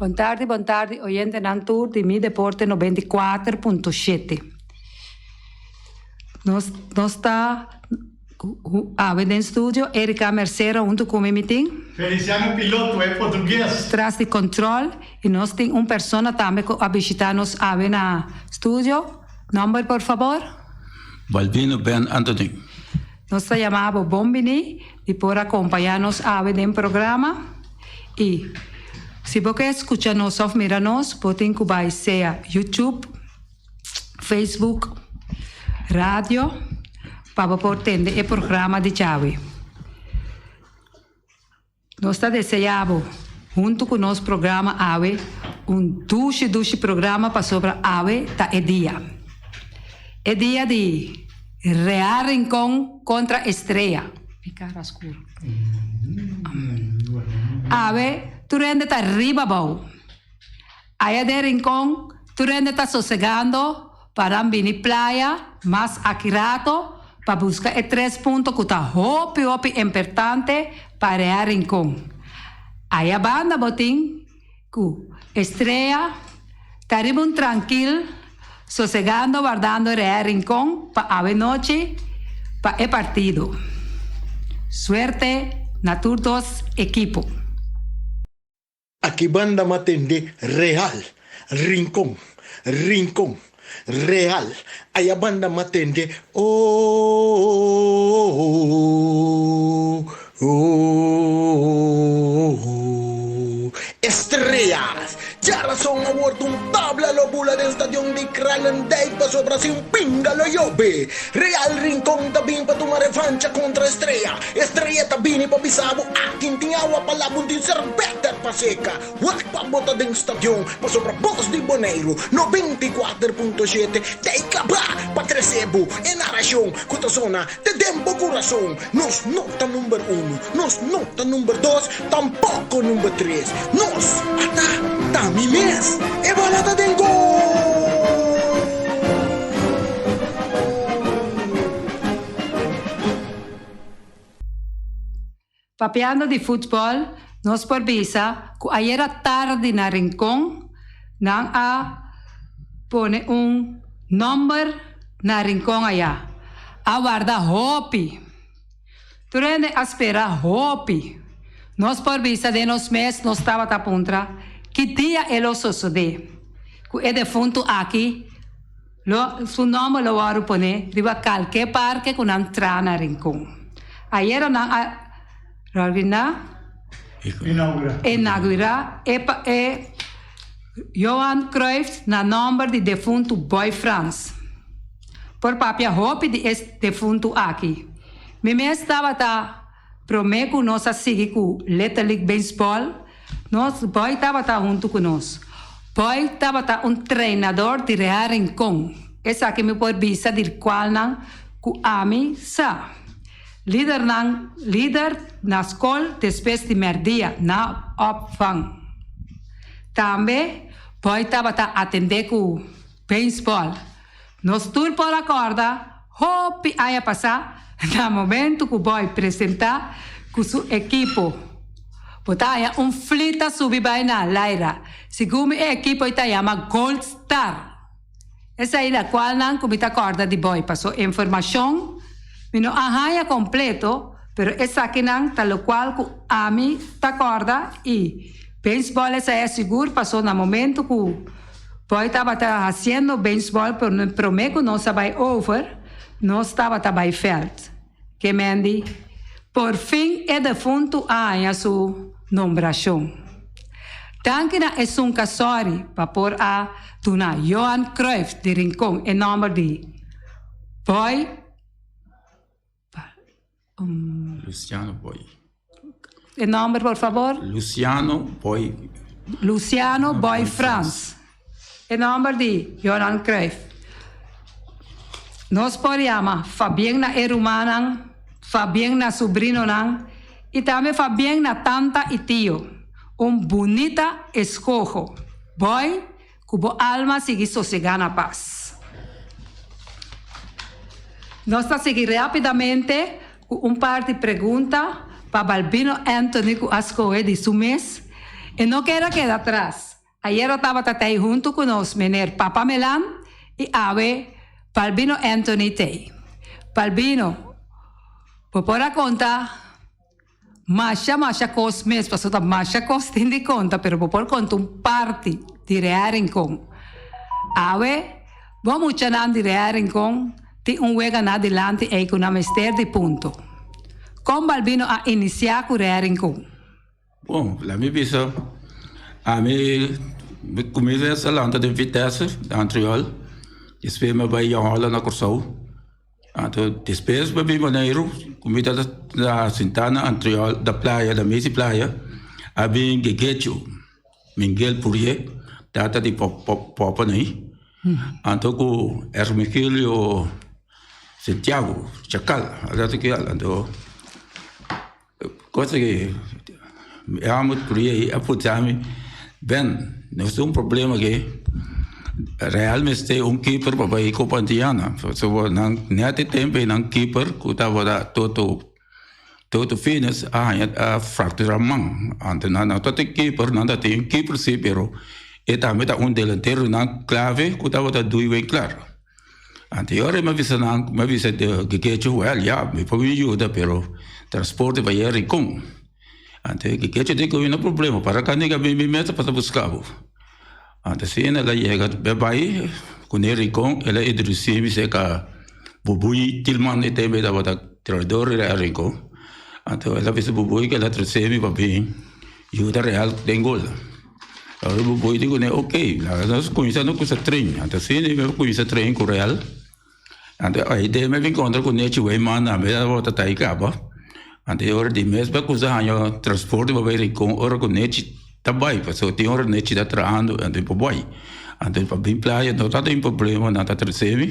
Bon tardi, bon tardi oyentenan tur di Mi Deporte 94.7. Nos nos ta awe den studio Erika Mercera hunto cu mi mi tin. Feliciano Piloto e portugues. Tras di control y nos tin un persona tambe cu a bishita nos awe na studio. Nomber por fabor? Balbino Ben Anthony. Nos ta yama bo bon bini di por acompaña nos awe den programa y si bo ke scucha nos of mira nos bo tin cu bay sea YouTube, Facebook, radio pa bo por tende e programa di djawe. Nos ta desea bo, huntu ku nos programa awe, un dushi dushi programa pasobra awe ta e dia. E dia di Real Rincon kontra Estrella. Mi kara skur. Awe tur hende ta riba abou. Aya den Rincon tur hende ta sosegando pa nan bini playa mas aki rato pa buska e tres punto ku ta hopi hopi importante pa Real Rincon. Aya banda bo tin ku Estrella ta riba un trankil sosegando wardando Real Rincon pa awe nochi pa e partido. Suerte na tur dos ekipo. Aki banda m'a tende Real, Rincon, Rincon, Real. Aya banda m'a tende oh, oh, oh, Estrellas. Djarason awor ta un tabla lo bula den stadion di Kralendijk pasobra si un pinga lo yobe. Real Rincon ta bin pa tuma revancha kontra Estrella. Estrella ta bini pa bisa bo akin tin awa pa laba un tin serbeter pa seka. Wak pa bo ta den stadion pasobra Bos di Boneiru 94.7 ta e kaba pa trese bo e narashon ku ta sona te den bo kurason. Nos no ta number uno, nos no ta number dos, tampoko number tres. Nos ata ta mi mes. E bala ta den gol! Papiando di futbol, nos por bisa cu ayera tardi na Rincon nan a pone un nomber na Rincon aya. A warda hopi. Tur hende a spera hopi. Nos por bisa den nos mes nos tabata puntra ki dia e lo sosode cu e defunto aki Lo, su nomber lo wòrdu poné riba kalke parke ku nan tra na Rincon. Ayera nan a rorginá, inaugurá, e pa e Johan Cruyff na nomber di defuntu Boy Frans. Por papia hopi di e defuntu aki. Mi mes tabata promé ku nos a sigui ku Little League Baseball, Nos Boy tabata huntu ku nos. Boy tabata un treinador di Real Rincon. Esaki mi por bisa di kualnan ku ami sa. Lidernan lider na skol despues di mèrdia na opvang. Tambe Boy tabata atendé ku beisbòl. Nos tur por a kòrda hopi aña pasá na momentu ku Boy presentá ku su ekipo. Bo ta haña un flita subi bai na laira. Segun mi e ekipo ei ta yama Gold Star. Esei la kualnan ku mi ta kòrda di Boy paso informashon mi no a haña kompleto pero esakinan ta lokual ku ami ta kòrda i beisbòl esei a sigur paso na momentu ku Boy tabata haciendo baseball pero prome cu nos a bay over, nos tabata bay veld. Ke Mandy, por fin e defuntu a haña su nombracion. Danki na esun ka sorry pa por a duna Johan Cruyff di Rincon e nomber di Boy. Luciano Boy. E nomber por favor? Luciano Boy. Luciano Boy Frans. E nomber di Johan Cruyff. Nos por yama Fabien na e rumannan, Fabien na subrinonan y tambe Fabien na tanta y tio. Un bunita escoho. Boy, Ku bo alma sigui sosegá na pas. Nos ta sigui rápidamente ku un par di pregunta pa Balbino Anthony ku a skohe di su mes. E no ker a keda atras. Ayera tabata tei huntu ku nos meneer Papa Melan i awe Balbino Anthony tei. Balbino, bo por a konta masha masha kos mes pasobra ta masha kos tin di konta pero bo por konta un parti di Real Rincon. Awe bo muchanan di Real Rincon tin un wega na dilanti ei ku nan mester di punto. Kon Balbino a inisiá ku Real Rincon? Bon, la mi bisa, ami mi kuminsá esa lanta den Vitesse, den Antriol, despues mi a bai Jong Holland na Kòrsou, anto despues mi a bin Boneiru, ku mi tabata ta sintá na Antriol, na playa, na mes di playa, a bin Gegecho, Miguel Pourier, tata di Poponey, anto ku Ermigilio Santiago, Chakal, anto. Cosa que e amo cria a puta mi, Ben, nos tin un problema aki. Real mester un keeper pa bai Copa Antiana. Pasobra nan net e tempo ei nan keeper ku tabata Toto Toto Fines a haña a fractura man. Anto nan no ta tin keeper, nan ta tin keeper si pero e tambe ta un delantero nan clave ku tabata Dui Winkler. Anterior mi a bisa nan, mi a bisa Gekecho, well ya, mi por bin yuda pero transporte pa yega Rincon. Anto Gekecho di ku no problema, para ka nigga bin mi mesa pa ta buska bo. Anto asina el a yega be bai kuné Rincon, el a introdusi mi serka Bubuy Tilman e tempo e tabata traidor di Rincon. Anto el a bisa Bubuy ku el a trese mi pa bin yuda Real den gol. Ora bo boy di kuné ok, laga nos kuminsá nos kusa train. Anto asina mi a kuminsá train ku Real. Anto ai den mi a bin kontra ku Nechi Weyman tambe tabata ta ai kaba. Anto e ora di mes mi a kuminsá haña transporte pa bai Rincon ora ku Nechi ta bai pasobra tin ora Nechi ta trahando anto mi por bai. Anto pa bin playa no tabatin problema nan ta trese mi.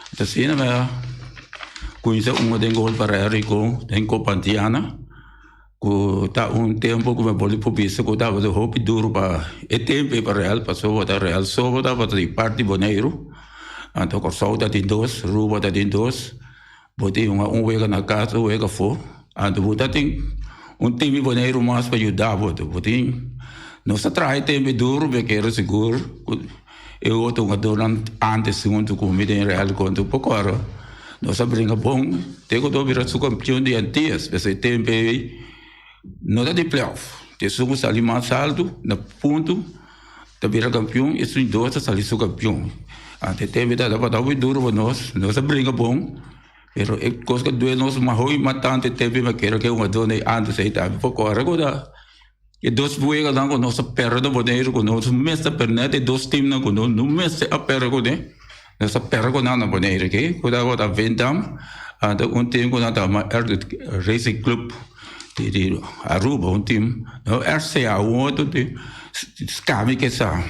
Anto asina mi a kuminsá hunga den gol pa Real Rincon den Copa Antiana. Ku ta un tempu ku mi por por bisa ku tabata hopi duru pa e tempu ei pa Real pasobra ta Real so tabata di parti Boneiru anto Kòrsou ta tin dos Aruba ta tin dos bo tin un wega na kas un wega afó anto bo ta tin un tim di Boneiru mas pa yuda bo bo tin nos ta traha e tempu duru mi kere sigur ku E otro hungadornan antes huntu ku mi den Real kontra un poko ora nos a bringa bon te ku nos bira su kampion di Antillas. P'esei tempu ei no ta di playoff. Esun ku sali mas altu na punto ta bira kampion, esun dos ta sali su kampion. Anto e tempu ei tabata hopi duru pa nos. Nos a bringa bon pero e kos ku a duel nos mas hopi mas tantu e tempu ei mi a kere ku e hungadornan antes ei tambe poko ora ku ta. E dos weganan ku nos a pèrdè na Boneiru ku nos mester pèrdè e dos timnan ku nos no mester a pèrdè kuné nos a pèrdè ku nan na Boneiru ke ku tabata Veendam anto un tim ku nan ta yama Racing Club di Aruba un tim no RCA un otro tim skami kesa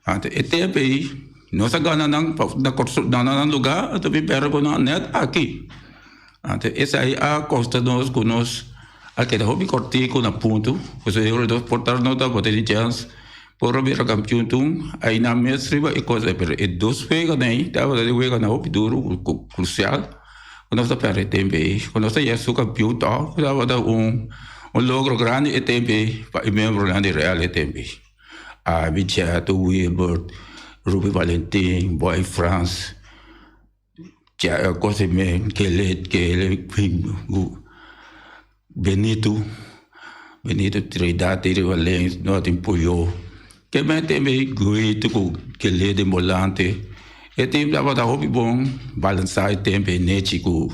anto e tempu ei nos a gana nan na nan lugá anto mi pèrdè ku nan nèt aki. Anto esei a kosta nos ku nos a keda hopi kòrtiku na punto, pasobra e ora nos por tar no tabata tin chèns por a bira kampion tun, ainan mes riba e kos ei, pero e dos weganan ei tabata di weganan hopi duru ku krusial ku nos a pèrdè e tempu ei, ku nos a yega su kampion tòg tabata un logro grandi e tempu ei pa e miembronan di Real e tempu ei, Abi, Cheto, Wilbert, Ruby Valentin, Boy Frans. Kose men kele kele Benito Benito Trinidad di riba lens no tin puyo ke men tin guito ku kele den bolante e tim tabata hopi bon balansa e tempo e nechi ku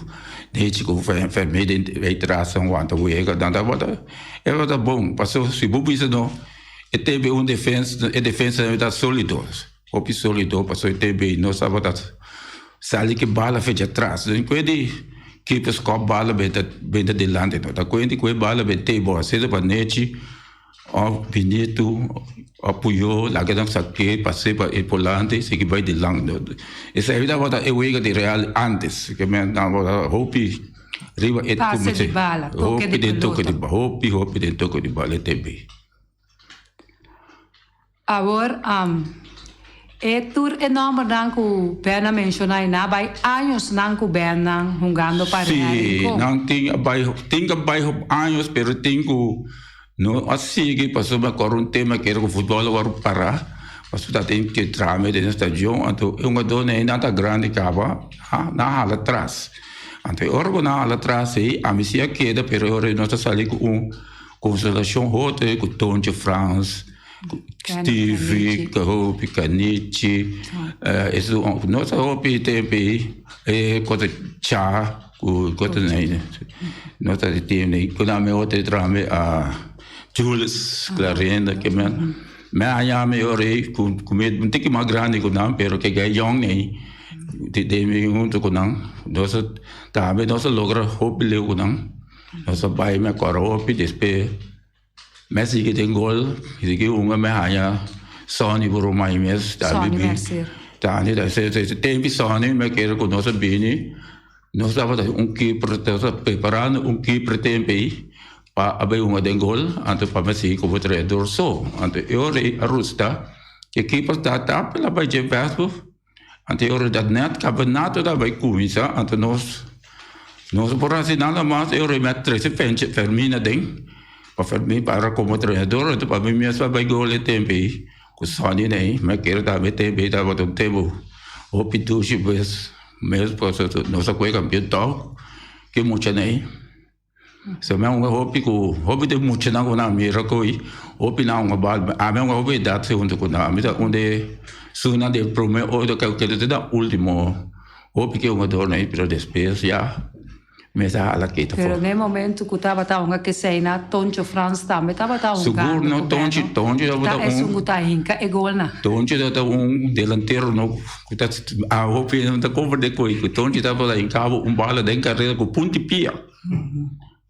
nechi ku fermi den tras wanta wega nan tabata e tabata bon pasobra si bo bisa no e tempo un defensa e defensa ta solido. Hopi solido pasobra e TB no tabata sali ki bala fecha atras. Den kue di keeper skop bala benta benta dilanti no. Ta kuenti ku e bala benta bo asina pa Nechi of Benito of Puyo laga nan sake pase pa e polante sigui bai dilanti. Esei tabata e wega di Real antes ke men tabata hopi riba e Pase di bala, toke hopi di den toke di pelota. hopi hopi den toke di bala e TB. Awor, e tur e nòmbernan ku Ben a menshoná i nan a bai añosnan ku Ben nan hungando pa Real Sí, Rincon. nan tin a bai, tin a bai años, pero tin ku No a sigui pasobra mi a kòrda un tema kere ku futbòl a wòrdu pará pasobra ta tin ke trame den e stadion anto e hungadónan ei nan ta grandi kaba nan a hala tras anto e ora ku nan a hala tras ei ami si a keda pero e ora ei nos a sali ku un konsolashon hote ku Tonche Frans Stevie hopi Kanichi nos a hopi tempu ei e kos cha. Ku ku ta nei no ta di tim nei ku nan mi otro trame a Jules Clarenda ke men me haña mi ora ei ku ku mi un tiki mas grandi ku nan pero ke ke yòn nei di den mi huntu ku nan nos a tambe nos a logra hopi leu ku nan nos a bai mi a kòrda hopi despues. Mi a sigui den gol, mi sigui hunga, mi a haña Sonny por un mai mes. Sonny Mercier. Tani, e tempu Sonny mi a kere ku nos a bini, nos tabata un keeper, nos ta preparando un keeper tempu ei pa a bai hunga den gol, anto pa mi a sigui komo traidor so. Anto e ora ei a rusta, e keeper ta tap el a bai dje vèspo, anto e ora dat nèt kampeonato ta bai kuminsá, anto nos nos por hasi nada mas, e ora ei mi a trese Fenche Fermin aden, pa Fermin para komo trenador, anto pa mi mes pa bai gol e tempu ei ku Sonny nei, mi a kere tambe e tempu ei tabata un tempu hopi dushi pues mes pasobra nos a kohe kampeon tòg ke mucha nei. So mi a hunga hopi ku hopi di muchanan ku nan mira ku hopi nan hunga bal. Ami a hunga hopi edat huntu ku nan. Ami ta un di esunnan di e prome ora ku keda te na ultimo. Hopi ke hungadornan ei pero despues ya mester hala kita for. Pero na e momento ku tabata hunga kesei na Toncho Frans tambe tabata hungando Sigur no Tonchi Tonchi tabata un. Ta esun ku ta hinka e golnan. Tonchi tabata un delantero no ku ta a hopi no ta komprende ku Tonchi tabata hinkabo un bala den karera ku punti pia.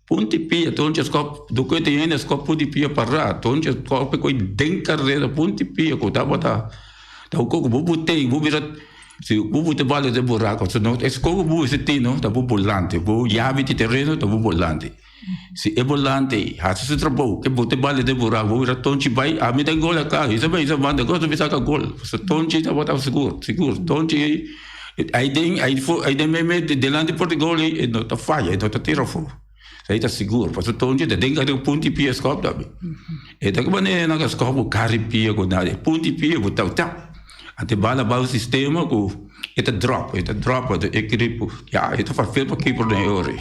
Punti pia, Tonchi a skòp, doke tin hende a skòp punti pia pará, Tonchi a skòp e koi den karera punti pia ku tabata ta un koko bo bot'ei bo bira si bo bota bala den buraku so no es koko bo mester tin no ta bo bolante bo yabi di tereno ta bo bolante si e bolante ei hasi su trabou ke bota e bala den buraku bo bira Tonchi bai ami ta gol aka hisa bai hisa banda goso mi saka gol pasobra Tonchi tabata sigur sigur Tonchi ei. Ai den ai for ai den meme delante por gol ei e no ta faya e no ta tira afó. Esei ta sigur pasobra Tonchi ta den kare punti pia skòp tambe. E ta ku manera nan ka skòp ku kare pia ku nada e punti pia ku tau tau. Anto e bala bai un sistema ku e ta dròp e ta dròp anto e grip ya e ta fafel pa kiper den e ora ei.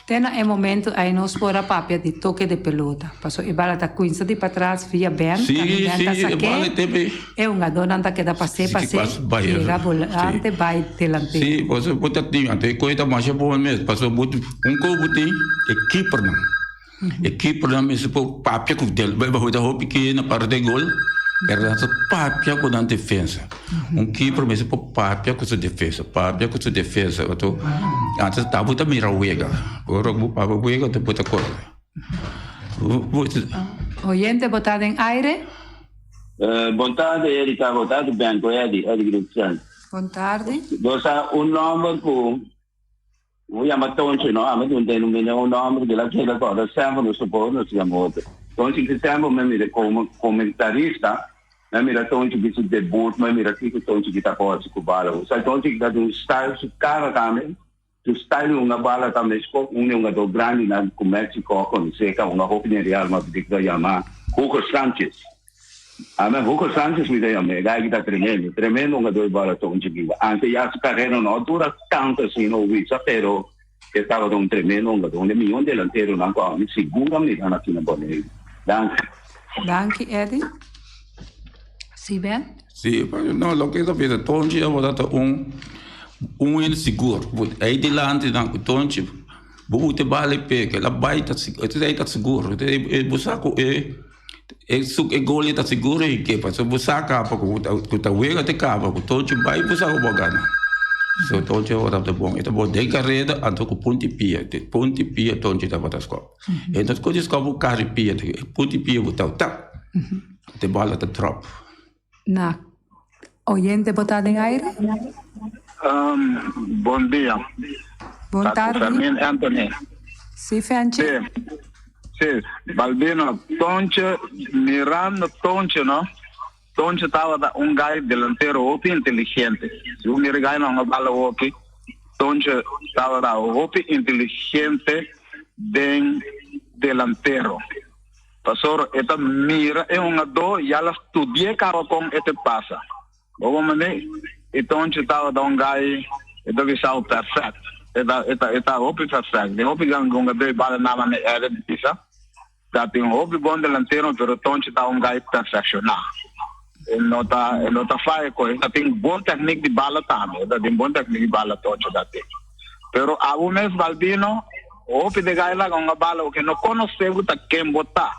Te na e momento ei nos por a papia di toke di pelota, pasobra e bala ta cuinsa di patras via Ben, Sí, cando Ben ta sí, e bala saké, tebe. e hungadornan ta keda pasé, Sí, pasé, pas bai, yega sí. volante bai delantero. Sí, pasobra bo ta tin, anto e koe ta masha bon mes, pasobra bo un koe bo tin e keepernan, e keepernan mester por papia ku del, bo ta hopi ke na parti di gol, pero nan ta papia ku nan defensa. Un keeper mester por papia ku su defensa, papia ku su defensa. Anto, antes ta bo ta mira wega. Ora ku bo papia wega, anto bo ta kore. Oyente, bo ta den aire? Bon tarde Erika, bon tarde Ben, ku Eddy, Eddy Gripsen. Bon tarde. Bo sa un nomber ku bo yama Tonchi no, ami ta denomina un nomber ku el a keda kòrda semper nos por nos yama otro. Tonchi ki semper mi a mira komo komentarista, mi a mira Tonchi ki su debut, mi a mira kiko Tonchi ki ta por hasi ku bala. Bo sa Tonchi ki ta den un style su kara tambe, su style di hunga bala ta meskos un di hungador grandinan ku Mexico a konosé ka hunga hopi den Real Madrid ku ta yama Hugo Sanchez. Amen Hugo Sanchez mi ta yam'é, e guy ki ta tremendo, tremendo hungador di bala Tonchi Biba. Anke ya su carera no a dura tanto asina o wisa, pero e tabata un tremendo hungador, un di e mihor delanteronan cu ami sigur a mira na kina Boneiru. Danki. Danki Eddy. Si Ben? Si, no, loke ta bisa Tonchi tabata ta un un hende sigur. Ei dilanti nan cu Tonchi bo bute bala e pega, el a bay ta sigur. Bo sa cu e. E su e gol ta sigur e ke pasobra bo sa kaba ku ku ta wega te kaba ku Tonchi bai bo sa ku bo a gana. So Tonchi tabata bon e ta bon den kareda anto ku punti pia punti pia Tonchi tabata skòp. E no ta skòp ku kari pia punti pia bo ta tap te bala ta dròp. Na oyente bo ta den aire? Bon dia. Bon tardi. Fermin Anthony. Si, Fenchi. Si, si. Balbino, Tonche, mirando Tonche, no? Tonche tabata un guy delantero hopi inteligente. Si bo mira guy nan bala hopi, Tonche tabata hopi inteligente den delantero. Pastor, e ta mira e hungadó i al a studi'é kaba kon e te pasa. Bo comprende? I Tonchi tabata un guy, e ta bisao perfect. E ta, e ta, e ta hopi perfect. Den hopi gan hungadó e bala nama na Eredivisie. Ta tin hopi bon delantero, pero Tonchi ta un guy perfeccioná. E no ta, e no ta faya ko. E ta tin bon techniek di bala tambe. E ta tin bon techniek di bala Tonchi ta tin. Pero abo mes Balbino, hopi de guy laga un bala ku no konosé bo ta ken bo ta.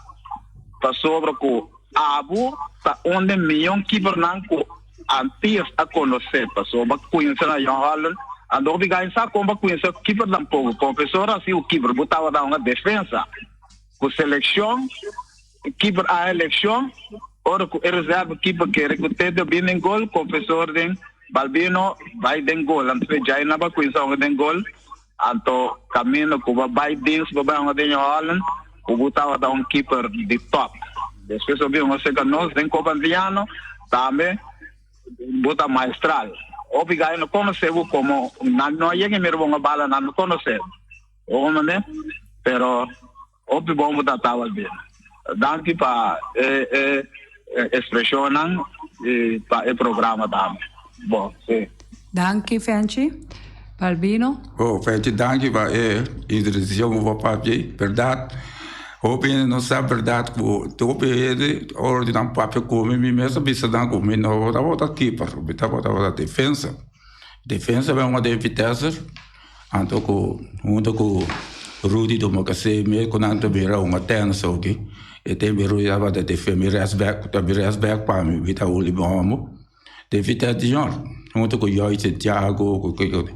Pasobra ku abo ta un den miyon keepernan ku Antillas a konosé. Pasobra kuinsa na Jong Holland, anto hopi guy sa kon pa kuinsa keeper tampoko. Konfesor a si ku keeper bo tabata un defensa. Ku selekshon, keeper a elekshon, ora ku e reserve keeper kere ku Tete bin den gol, Confesor den Balbino bai den gol. Anto e djai nan ba kuinsa hunga den gol, anto kaminda ku bo bai dins bo bai hunga den New Holland, ku bo tabata un keeper di top. Despues bo bin hunga serka nos den Copa Antiano, tambe bo ta maestral. Hopi gai no konosé bo komo nan no a yega mira bo hunga bala, nan no konosé bo. Bo comprende? Pero hopi bon bo ta tabal bien. Danki pa e e expresionnan y pa e programa tambe. Bon, si. Danki Fenchi. Balbino. Oh Fenchi danki pa e introduccion ku bo papia. Berdad hopi hende no sa berdad ku hopi hende ora di nan papia ku mi mi mes a bisa nan ku mi no tabata keeper mi tabata defensa. Defensa mi a wak den Vitesse. Anto ku hunto ku Rudy Domocassé me ku nan ta bira un tennis oki. E tempo Rudy tabata defe mi restback ta mi restback pa mi mi ta huli mi homo. Den Vitesse Junior hunto ku Joy Santiago ku kiko.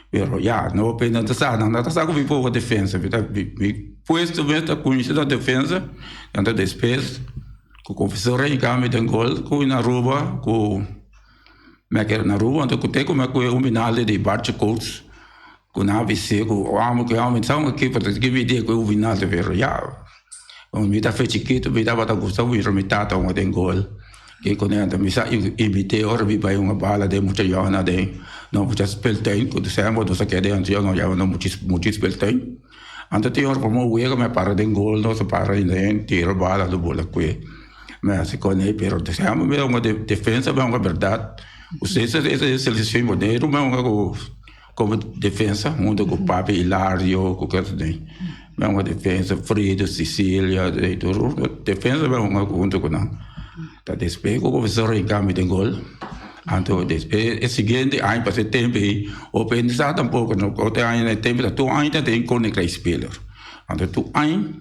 Pero ya no pe nan ta sa nan ta sa ku mi poko defensa mi ta mi puesto mes ta kuminsha na defensa anto despues ku confesor a hinka mi den gol ku na Aruba ku. Mi a kere na Aruba anto ku te ku mi a kohe un binalde di Bartje Coats ku nan a bis'é ku amo ku amo mi sa un ekipo ta ki mi idea ku e un binalde pero ya mi ta fe chikitu mi tabata gusta mira mi tata hunga den gol ke ku nan mi sa imit'é ora mi bai hunga bala den mucha yòna den nos mucha speltuin ku semper nos a keda den anto nos yama nos mucha speltuin anto tin ora ku mi a wega mi a para den gol nos a para den tira bala anto bola kue. Mi hasi con ei, pero deshami mi hunga de defensa, mi hunga berdad. Usted esa seleccion Boneiru mi hunga cu como defensa hunto cu Papi Hilario cu kende den. Mi hunga defensa Frido, Cecilia, tur defensa mi hunga hunto cu nan. Ta despues cu cuminsa rinca mi den gol, anto despues e siguiente aña pasa e tempo ei hopi hende sa tampoco no, otro aña na e tempo ta tur aña ta tin Koninkrijk speler. Anto tur aña.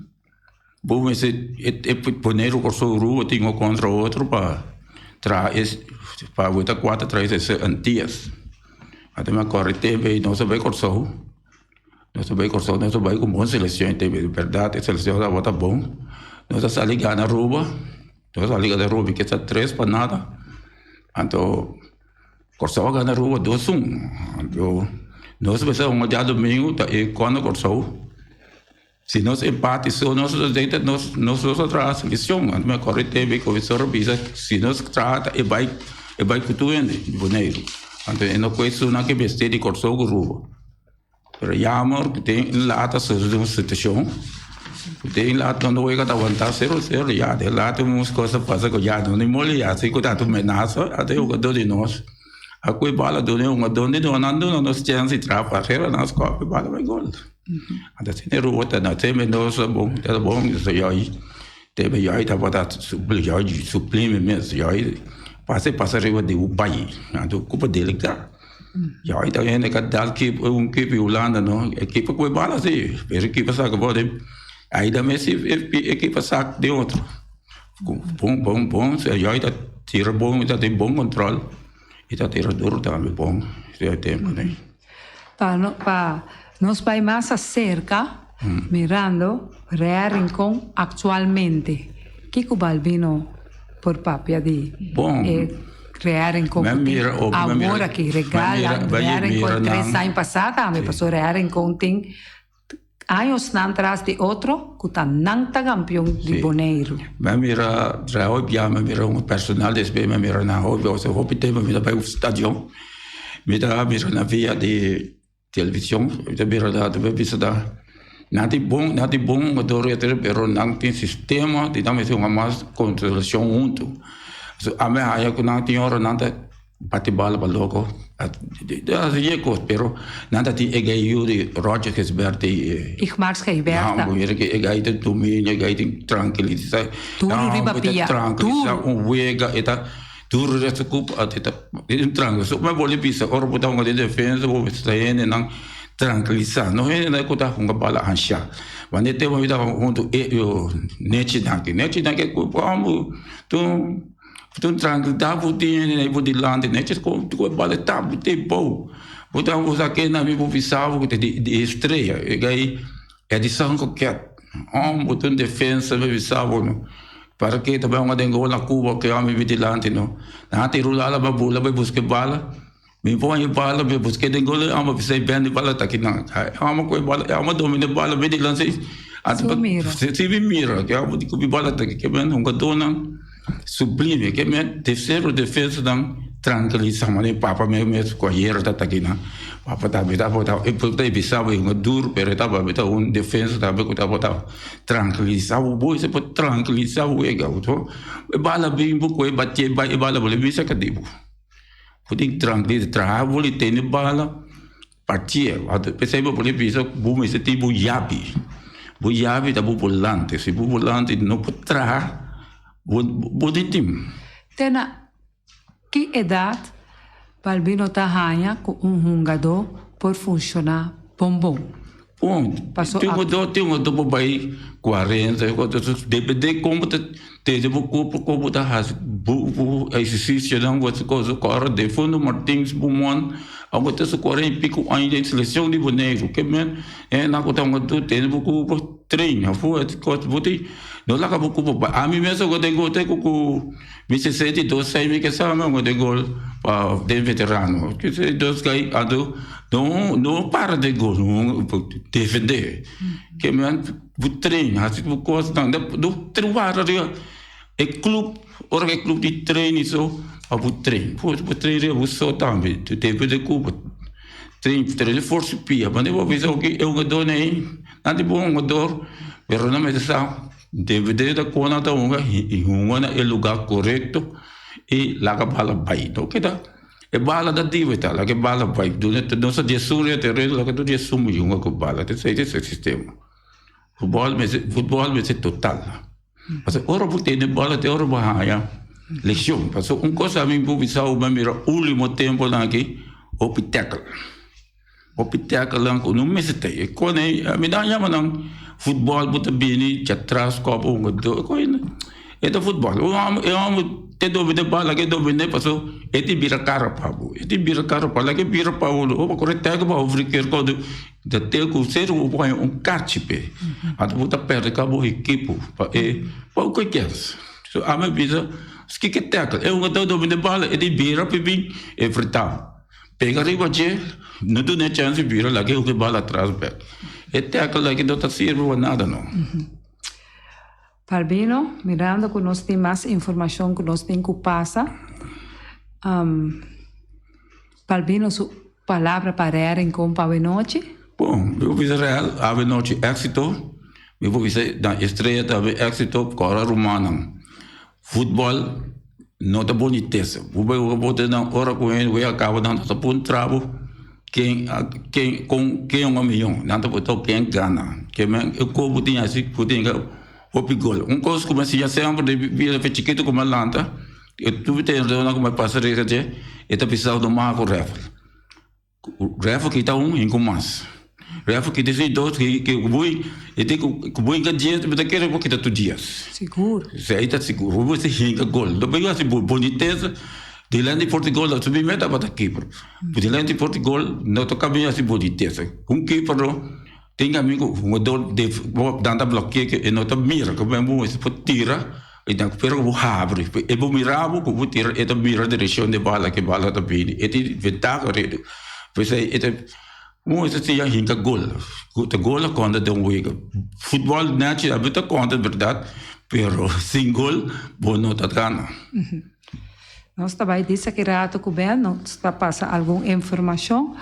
Bo mester e pone Kòrsou Aruba tin un kontra otro pa traha es pa weta kuater traha es Antias. Anto mi a kòrda e tempu ei nos a bai Kòrsou, nos a bai Kòrsou nos a bai ku bon selekshon e tempu ei bèrdat e selekshon tabata bon. Nos a sali gana Aruba, nos a sali gana Aruba mi ke sa tres pa nada anto Kòrsou a gana Aruba dos un anto nos mester hunga djadumingu ta e kontra Kòrsou. Si nos empate so nos lo den ta nos nos lo traha solucion. Anto mi a corre TV cu e bisa si nos traha ta e bai e bai cu tur hende di Boneiru. Anto e no cu esunnan ke mester di Corsou cu Aruba. Pero jammer cu den laat a sucede un situacion cu den laat no wega ta aguanta sero sero ya den laat un cosa pasa cu ya no ni moli ya si cu ta menasa ata e hugador di nos a cu e bala duna e hugador di nos nan duna nos chance di traha parera nan score e bala bai gol. Anto asina e rubo ta na te Mendoza bon ta bon so yoi te me yoi tabata yoi sublime mes yoi pasa pasa riba di un bai anto kupa delikado yoi ta hende ka dal kip un kip di Hulanda no e kipa ku e bala si pero e kipa saka bo den aida mes e kipa sak den otro bon bon bon yoi ta tira bon ta tin bon control e ta tira duro tambe bon e tempo. Pa no pa nos bai mas acerca mirando Rea Rincon actualmente. Kico Balbino por papia di e Rea Rincon cu tin awor aki? Regala Rea Rincon tres aña pasa tambe pasobra Rea Rincon tin añosnan tras di otro cu ta nan ta campeon di Boneiru. Mi a mira Rea hopi bia, mi a mira un personal despues mi a mira nan hopi, hopi tempo mi ta bai stadion. Mi ta mira na via di television, mi ta mira ta mi bisa ta. Nan tin bon, nan tin bon hungador etcetera, pero nan tin sistema di nan mester hunga mas concentracion hunto. So ami a haya cu nan tin ora nan ta bati bala pa loco, haci dje cos, pero nan ta tin e gayu di Roger Gisbert y Igmar Gijberta. E gayu ta dominio, e gayu tin trankilisa. Duro riba pia, duro. Un wega, e ta duro resto cup, e ta trankilisa. So mi a bolbe bisa, ora bo ta hunga den defensa, bo mester ta hendenan Tranquilisa, no hende ku ta hunga bala ansha. Wanneer te bo ta huntu e nechinan aki. Nechinan aki ku amo tun tun trankilidad bo tin hende bo dilanti. Nechi ku ku e bala ta bo te bou. Bo ta usa kende mi bo bisa bo ku ta di di estrella. E gai Edison Coquet. Homber tun defensa mi bisa bo no. Para ke ta bai hunga den gol na Cuba ke homber mi dilanti no. Nan ta rula ala ba bula bai buska e bala. Mi pon e bala, mi busk'é den gol, e amo bisa e bende bala ta kinan. E amo ku e bala, e amo domina e bala, bende lansa e. Su mira. Si mi mira, ke amo di ku mi bala ta ki, ke men hungadónan sublime, ke men tercero defensanan trankilisa, manera papa mes mes ku ayera ta ta kinan. Papa tambe tabata, e por ta e bisa bo e hunga duru, pero e tabata un defensa tambe ku tabata trankilisa bo, bo esei por trankilisa bo wega. E bala bin bo ku e batié bai e bala bo bisa kadibo. Bo tin trankil traha bo li tene bala partie p'esei bo por bisa ku bo mester tin bo yabi bo yabi ta bo bolante si bo bolante no por traha bo bo tin tim. Te na ki edat Balbino ta haña ku un hungadó por funshoná bon bon? Bon, tin un dor, tin un dor por bai cuarenta, depende como ta tene bo cuerpo, como ta haci bo ehercicionan, bo cosa, ora Defundo Martins bo mon abo ta su cuarenta y pico aña den seleccion di Boneiru, ke men e nan cu ta un dor tene bo cuerpo train, afo cos bo tin, no laga bo cuerpo bai, ami mes ora den gote cu mi 62 aña mi ke sa mi ora den gol pa den veterano, 62 kai anto. No, no para den gol, no defende. Ke men bu train, hasi bu kosnan, do traha riba e club, ora ku e club di train i so, pa bu train. Bu bu train riba bu so tambe, depende ku bu train, train forsa pia. Manera bo bisa oke e hungadónan ei, nan ta bon hungador, pero nan mester sa defende ta kon nan ta hunga i hunga na e lugar korekto i laga bala bai. No keda. E bala ta dibe ta, laga e bala bai. Duna nos a diesun riba tereno, laga tur diesun bo yunga ku bala. Ta esei ta e sistema. Futbòl mester, futbòl mester total. Pasobra ora bo tene bala te ora bo haña leshon. Pasobra un kos ami bo bisa bo mira ultimo temponan aki, hopi tèkel. Hopi tèkelnan ku no mester ta ei. Kon ei, mi ta yama nan futbòl bo ta bini djatras kòp un hungadó. E ta futbòl. Un hòmber, e hòmber te dominá bal, laga e dominá paso e tin bira kara pa bo. E tin bira kara pa bo, laga e bira pa bo. Bo kore tèkel pa bo verkeer kònde ta te ku ser bo por haña un karchi p'e. Anto bo ta pèrdè ka bo ekipo pa e pa ku kèns. So ami a bisa, kiko e tèkel? E hungadó dominá bal, e tin bira pa bin enfrentá. Pega riba dje, no duna e chèns di bira, laga e hopi bala atras bèk. E tèkel aki no ta sirbi pa nada no. Balbino, mirando ku nos tin mas informashon ku nos tin ku pasa, Balbino su palabra pa Real Rincon pa awenochi? Bon, mi por bisa Real awenochi éksito, mi por bisa na Estrella tambe éksito, kòrda rumannan. Futbòl no ta bonitesa. Bo bai wak bo ta nan ora ku hende wei a kaba nan ta puntra bo ken a ken kon ken a miyon. Nan ta puntra bo ken gana. Ke men e kos bo tin hasi bo tin ke hopi gol. Un kos ku mi a siña semper den mi bida fe chikitu ku mi a lanta e tur tenedornan ku mi a pasa resa dje e ta bisa no maha ku rèfel. Rèfel kita un hinku mas. Rèfel kita si dos ki ki bui e tin ku bui hinka dies mi ta kere ku kita tur dies. Sigur. Si ei ta sigur. Bo mester hinka gol. No por hasi bonitesa dilanti di porta gol su mi tabata keeper. Dilanti di porta gol no ta kaminda hasi bonitesa. Un keeper no tin amigu hungador nan ta blokia ke e no ta mira ku bo mester por tira. E ta spera ku bo habri. E bo mira bo ku bo tira, e ta mira direkshon di bala ku e bala ta bini. E tin ventaha redu. P'esei e ta un e ta siña hinka gol. Ku ta gol a konta den un wega. Futbòl nèchi a ta konta bèrdat, pero sin gol bo no ta gana. Nos ta bai disa ki rato ku Ben, nos ta pasa algun informashon.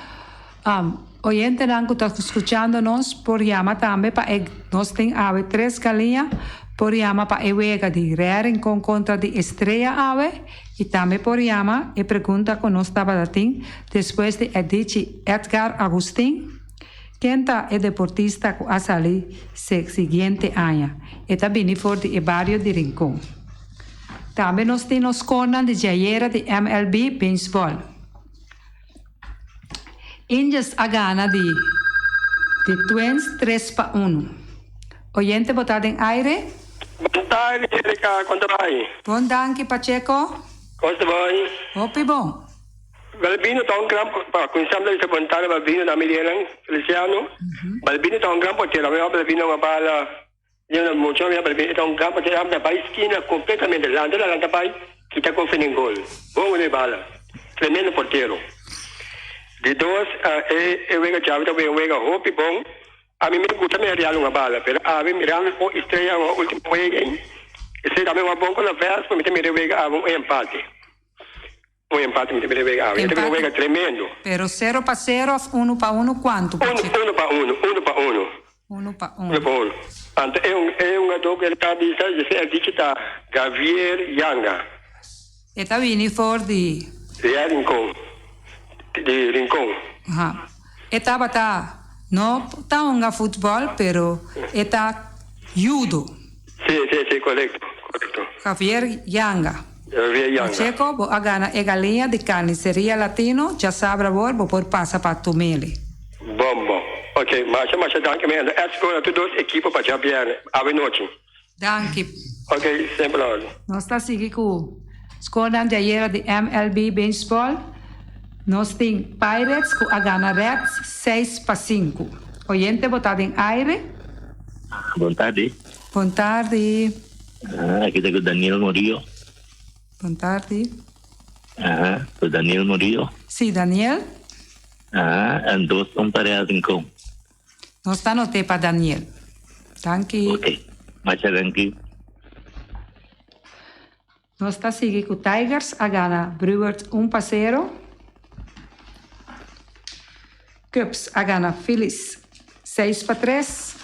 Oyentenan ku ta skuchando nos por yama tambe pa e nos tin awe tres galiña por yama pa e wega di Real Rincon kontra di Estrella awe i tambe por yama e pregunta ku nos tabata tin despues di e dichi Edgar Agustin ken ta e deportista ku a sali se siguiente aña e ta bini for di e bario di Rincon. Tambe nos tin nos skornan di djayera di MLB Baseball. Indians a gana di di Twins tres pa unu. Oyente bo ta den aire? Bon tardi Erika, kon ta bai? Bon danki Pacheco. Kon ta bai? Hopi bon. Balbino ta un gran pa kuminsá mi ta bisa bon tardi Balbino na mi lenan Feliciano. Balbino ta un gran portero, mi a Balbino un bala Leonel mucho a mira e ta un gran portero a bai skina completamente lanta la lanta bai kita con finin gol bon uno e bala tremendo portero di dos e e wega djawe ta un wega hopi bon ami me gusta mira real un bala pero awe mirando con estrella un ultimo wega esey tambe un bon con la vespa mi ta mira e wega awe un empate. Un empate mi ta mira e wega awe. E ta bira un wega tremendo. Pero sero pa sero of unu pa unu kuantu pa chika? Unu pa unu, unu pa unu. Unu pa unu. Unu pa unu. Anto e un e hungadó ku el ta bisa djese el dichi ta Gavier Yanga. E ta bini for di. Real Rincon. Di Rincon. Aha. E tabata no ta hunga futbòl pero e ta judo. Si, si, si, korekto, korekto. Javier Yanga. Javier Yanga. Pacheco, bo a gana e galiña di Carniceria Latino, djasabra awor bo por pasa pa Tumeli. Bon, bon. Ok, masha, masha danki mi hende. Esco na tur dos ekipo pa djabierne, awe nochi. Danki. Ok, semper la orde. Nos ta sigui ku skornan di ayera di MLB Baseball. Nos tin Pirates ku a gana Reds seis pa sinku. Oyente bo ta den aire. Bon tardi. Bon tardi. Aki ta ku Daniel Morillo. Bon tardi. Aha, ku Daniel Morillo. Si, Daniel. Aha, en dos un pareha rincon. Nos ta noté pa Daniel. Danki. Ok, masha danki. Nos ta sigui ku Tigers a gana Brewers un pa sero. Cubs a gana Phillies seis pa tres.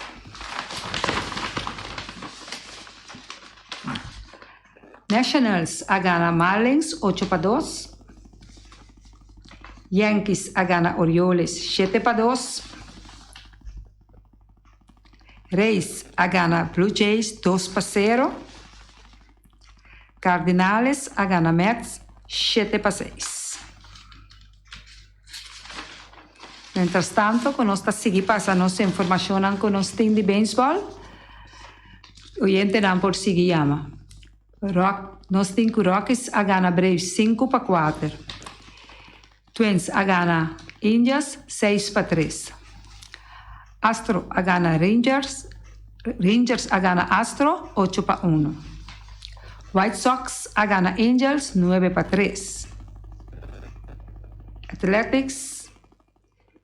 Nationals a gana Marlins ocho pa dos. Yankees a gana Orioles shete pa dos. Rays a gana Blue Jays dos pa sero. Cardinales a gana Mets shete pa seis. Mientrastanto ku nos ta sigui pasa nos informashonnan ku nos tin di beisbòl, oyentenan por sigui yama. Rock, nos tin ku Rockies a gana Braves sinku pa kuater. Twins a gana Indians seis pa tres. Astro a gana Rangers, Rangers a gana Astro ocho pa uno. White Sox a gana Angels nuebe pa tres. Athletics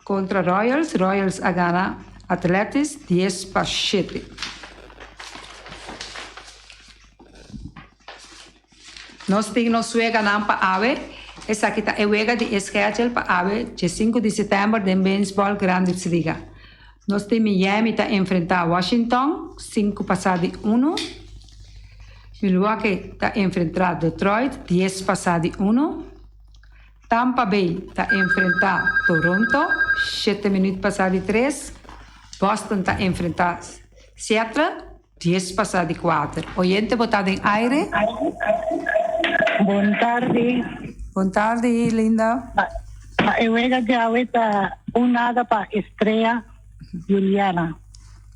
kontra Royals, Royals a gana Athletics dies pa shete. Nos tin nos weganan pa awe. Esaki ta e wega di e schedule pa awe dje sinku di sètèmber den Beisbòl Grandes Liga. Nos tin Miami ta enfrentá Washington sinku pasá di unu. Milwaukee ta enfrentrá Detroit dies pasá di unu. Tampa Bay ta enfrentá Toronto shete minüt pasá di tres. Boston ta enfrentá Seattle Dies pasá di kuater. Oyente bo ta den aire? Bon tardi. Bon tardi Linda. Pa e wega djawe ta un nada pa Estrella Juliana.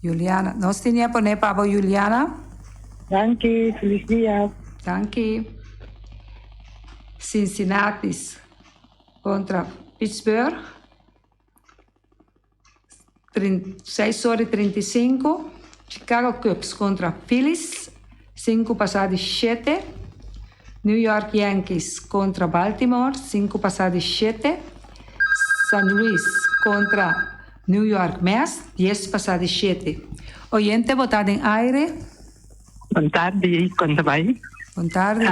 Juliana. Nos tenia pone pa bo Juliana. Danki, felis dia. Danki. Cincinnati's kontra Pittsburgh. Seis ora i 35, Chicago Cubs kontra Phillies, sinku pasá di shete, New York Yankees kontra Baltimore, sinku pasá di shete, San Luis kontra New York Mets, dies pasá di shete. Oyente bo ta den aire? Bon tardi, kon ta bai? Bon tardi.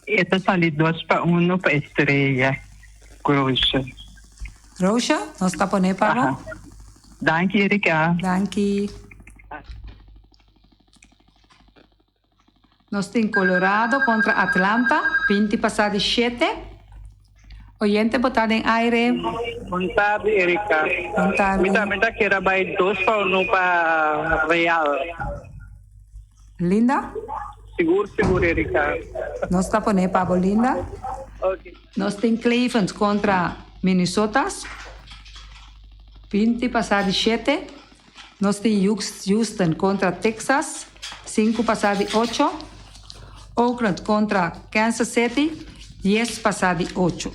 E ta sali dos pa uno pa Estrella Cruz. Roosje, nos ta pone pa bo. Danki, Erika. Danki. Nos tin Colorado kontra Atlanta, 20 pasá di shete. Oyente bo ta den aire. Bon tardi Erika. Bon tardi. Mi tambe ta keda bai dos pa uno pa Real. Linda? Sigur sigur Erika. Nos ta pone pa bo Linda. Ok. Nos tin Cleveland kontra Minnesotas, 20 pasá di shete. Nos tin Houston kontra Texas, sinku pasá di ocho. Oakland kontra Kansas City, dies pasá di ocho.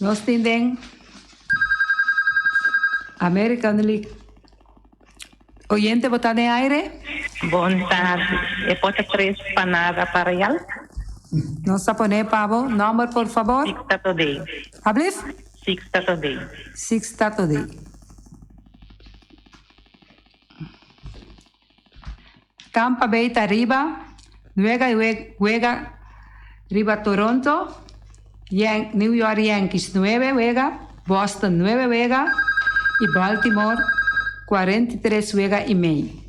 Nos tin den American League. Oyente bo ta den aire? Bon tardi. E por ta tres panada pa Real? Nos ta pone pa bo. Nomber por fabor? Sixta Todey. Ablif? Sixta Todey. Sixta Todey. Tampa Bay ta riba, nuega wega riba Toronto, New York Yankees nuebe wega, Boston nuebe wega y Baltimore 43 wega y mei.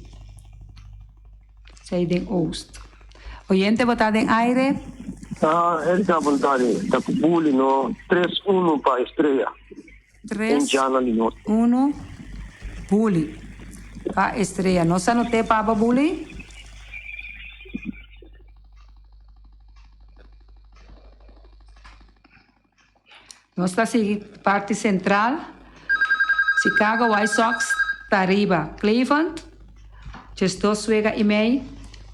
Esei den Oost. Oyente bo ta den aire? Ah, Erika Bontari, ta ku buli no tres uno pa Estrella. Tres, uno, Buli. Pa Estrella. Nos a noté pa bo, Buli? Nos ta sigui parti sentral. Chicago White Sox ta riba Cleveland, 12 wega i mei.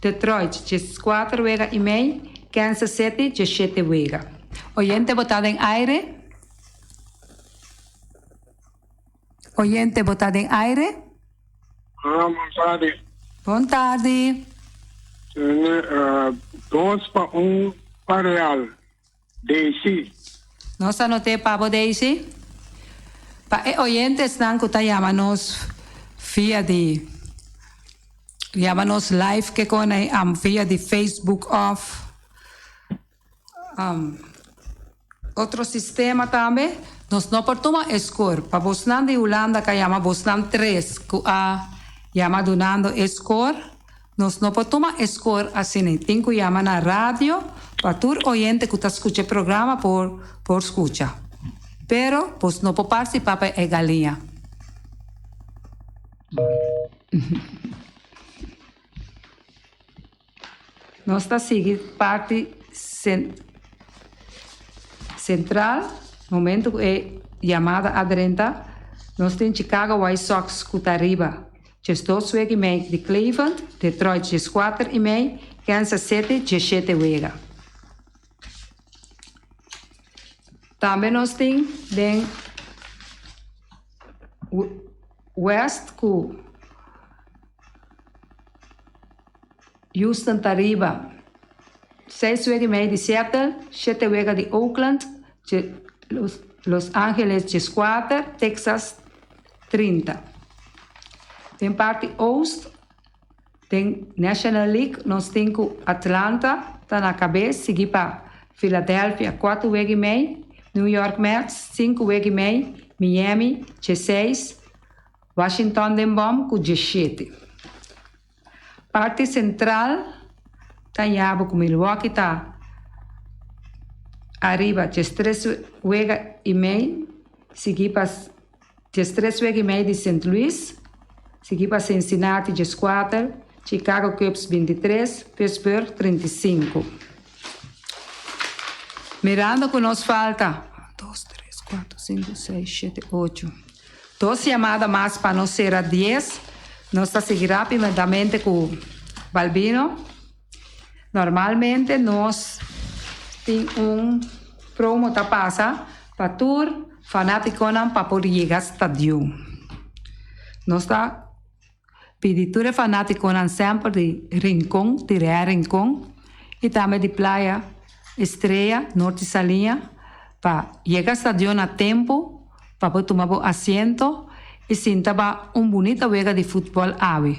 Detroit, 14 wega i mei. Kansas City, 17 wega. Oyente bo ta den aire? Oyente, bo ta den aire? Ah, bon tardi. Bon tardi. Tene, dos pa un pa Real. Daisy. Nos a noté pa bo, Daisy. Pa e oyentesnan ku ta yama nos via di yama nos live ke kon ei via di Facebook òf Otro sistema tambe, nos no por tuma e score. Pa bosnan di Hulanda ka yama bosnan tres ku a yama dunando e score, nos no por tuma e score asina. Tin ku yama na radio pa tur oyente ku ta skucha e programa por por skucha. Pero bos no por partisipá pa e galiña. Nos ta sigui parti sentral momento ku e yamada a drenta. Nos tin Chicago White Sox ku ta riba 12 wega i mei di Cleveland, Detroit 14 i mei, Kansas City 17 wega. Tambe nos tin den West ku Houston ta riba seis wega i mei di Seattle, shete wega di Oakland, Los Angeles 14, Texas 30. Den parti oost den National League nos tin ku Atlanta ta na kabes sigui pa Philadelphia kuater wega i mei, New York Mets sinku wega i mei, Miami 16, Washington den bom ku 17. Parti sentral ta yaba ku Milwaukee ta ariba 13 wega i mei, sigui pa 13 wega i mei di Sint Louis, sigui pa Cincinnati 14, Chicago Cubs 23, Pittsburgh 35. Mirando ku nos falta dos, tres, kuater, sinku, seis, shete, ocho. Dos yamada mas pa nos sera dies. Nos ta sigui rapidamente ku Balbino. Normalmente nos tin un promo ta pasa pa tur fanatikonan pa por yega stadion. Nos ta pidi tur e fanatikonan semper di Rincon, di Real Rincon i tambe di Playa Estrella, Norte Saliña pa yega stadion na tempu pa bo tuma bo asiento i sinta ba un bunita wega di futbòl awe.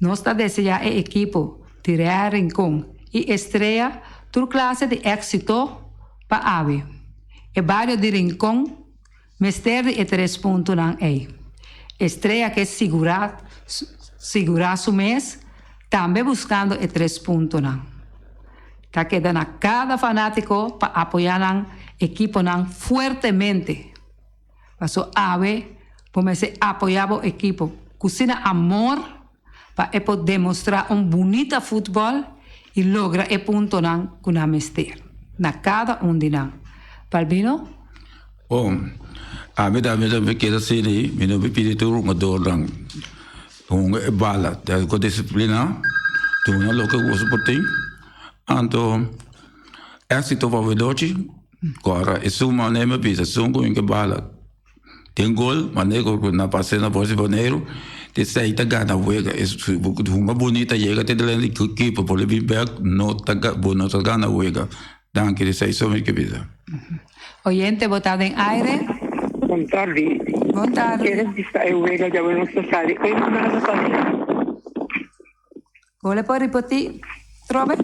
Nos ta deseá e ekipo di Real Rincon i Estrella tur klase di éksito pa awe. E bario di Rincon mester di e tres puntonan ei. Estrella ke sigurá sigurá su mes tambe buskando e tres puntonan. Ta keda na kada fanátiko pa apoyá nan ekiponan fuertemente. Paso awe bo mester apoyá bo ekipo ku sina amor pa e por demostrá un bunita futbòl i logra e puntonan ku nan mester na kada un di nan. Balbino? Bon, ami tambe ta keda asina ei, mi no pidi tur hungadornan hunga e bala ku disiplina, duna loke boso por tin, anto éksito pa Veloci. Kora esun manera mi a bisa esun ku ke bala den gol manera ku na pase na Bosi Boneiru te esei ta gana wega hunga bunita yega te delante di keeper por bin bek no ta bo no ta gana wega danki esei so mi ke bisa. Oyente bo ta den aire. Bon tardi. Bon tardi. Kere bisa e wega djawe nos ta sali un nada pa mi. Bo le por ripotí trobe?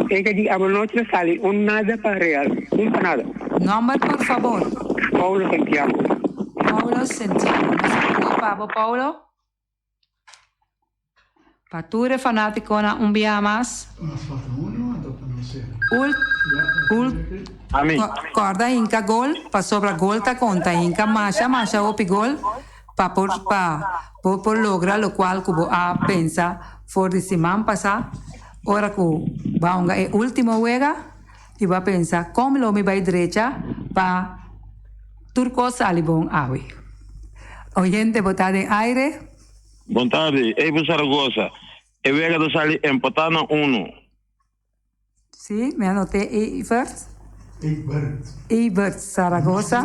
Ega di abonochi ta sali un nada pa Real, un pa nada. Nomber por fabor. Paulo Santiago. Paulo Santiago. Nos a pone pa bo Paulo. Pa tur e fanaticonan un bia mas. Ul, ul, corda hinca gol, pasobra gol ta conta. Hinca masha masha hopi gol. Pa por pa bo por logra locual cu bo a pensa for di siman pasa ora cu bo a hunga e ultimo wega y bo a pensa con lo mi bay drecha pa tur cos sali bon awe. Oyente bo ta den aire. Bon tardi, Evo Zaragoza. E wega ta sali empatá na uno. Sí, mi anoté Evert. Ebert. Ebert Zaragoza.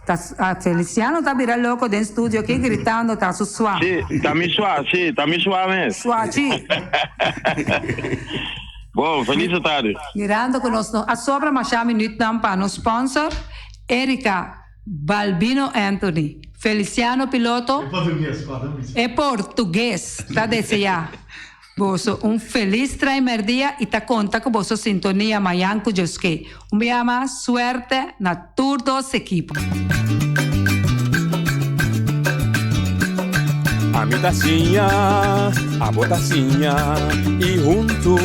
Ta, ah, Feliciano ta bira loco den studio aquí gritando, ta su swa. Sí, ta mi swa, sí, ta mi swa mes. Swachi. Bon, feliz tarde. Mirando cu nos no a sobra masha minuutnan pa nos sponsor, Erika Balbino Anthony, Feliciano Piloto. E portugues, pa ta bisa. E portugues ta desea. Boso un felis traimerdia y ta conta cu boso sintonia mayan cu Dioske. Un bia mas suerte na tur dos ekipo. Ami ta siña, abo ta siña y huntu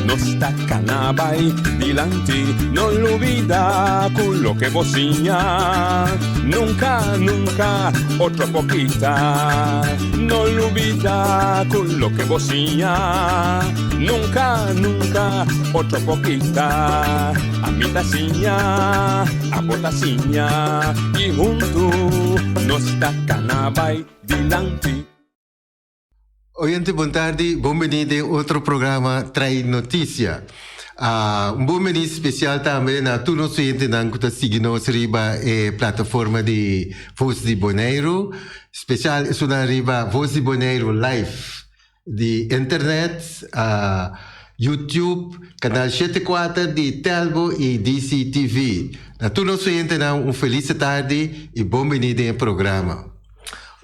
nos ta cana bay dilanti. No lubida cu loke bo siña nunca, nunca otro por kita. No lubida cu loke bo siña nunca, nunca otro por kita. Ami ta siña, abo ta siña y huntu nos ta cana bay dilanti. Oyente bon tardi, bon bini den otro programa Trae Noticia. Ah, un bon bini special tambe na tur nos oyentenan ku ta sigui nos riba e plataforma di Voz di Boneiru. Special esunnan riba Voz di Boneiru Live di internet, ah, YouTube, kanal shete kuater di Telbo i DCTV. Na tur nos oyentenan un felis tardi i bon bini den e programa.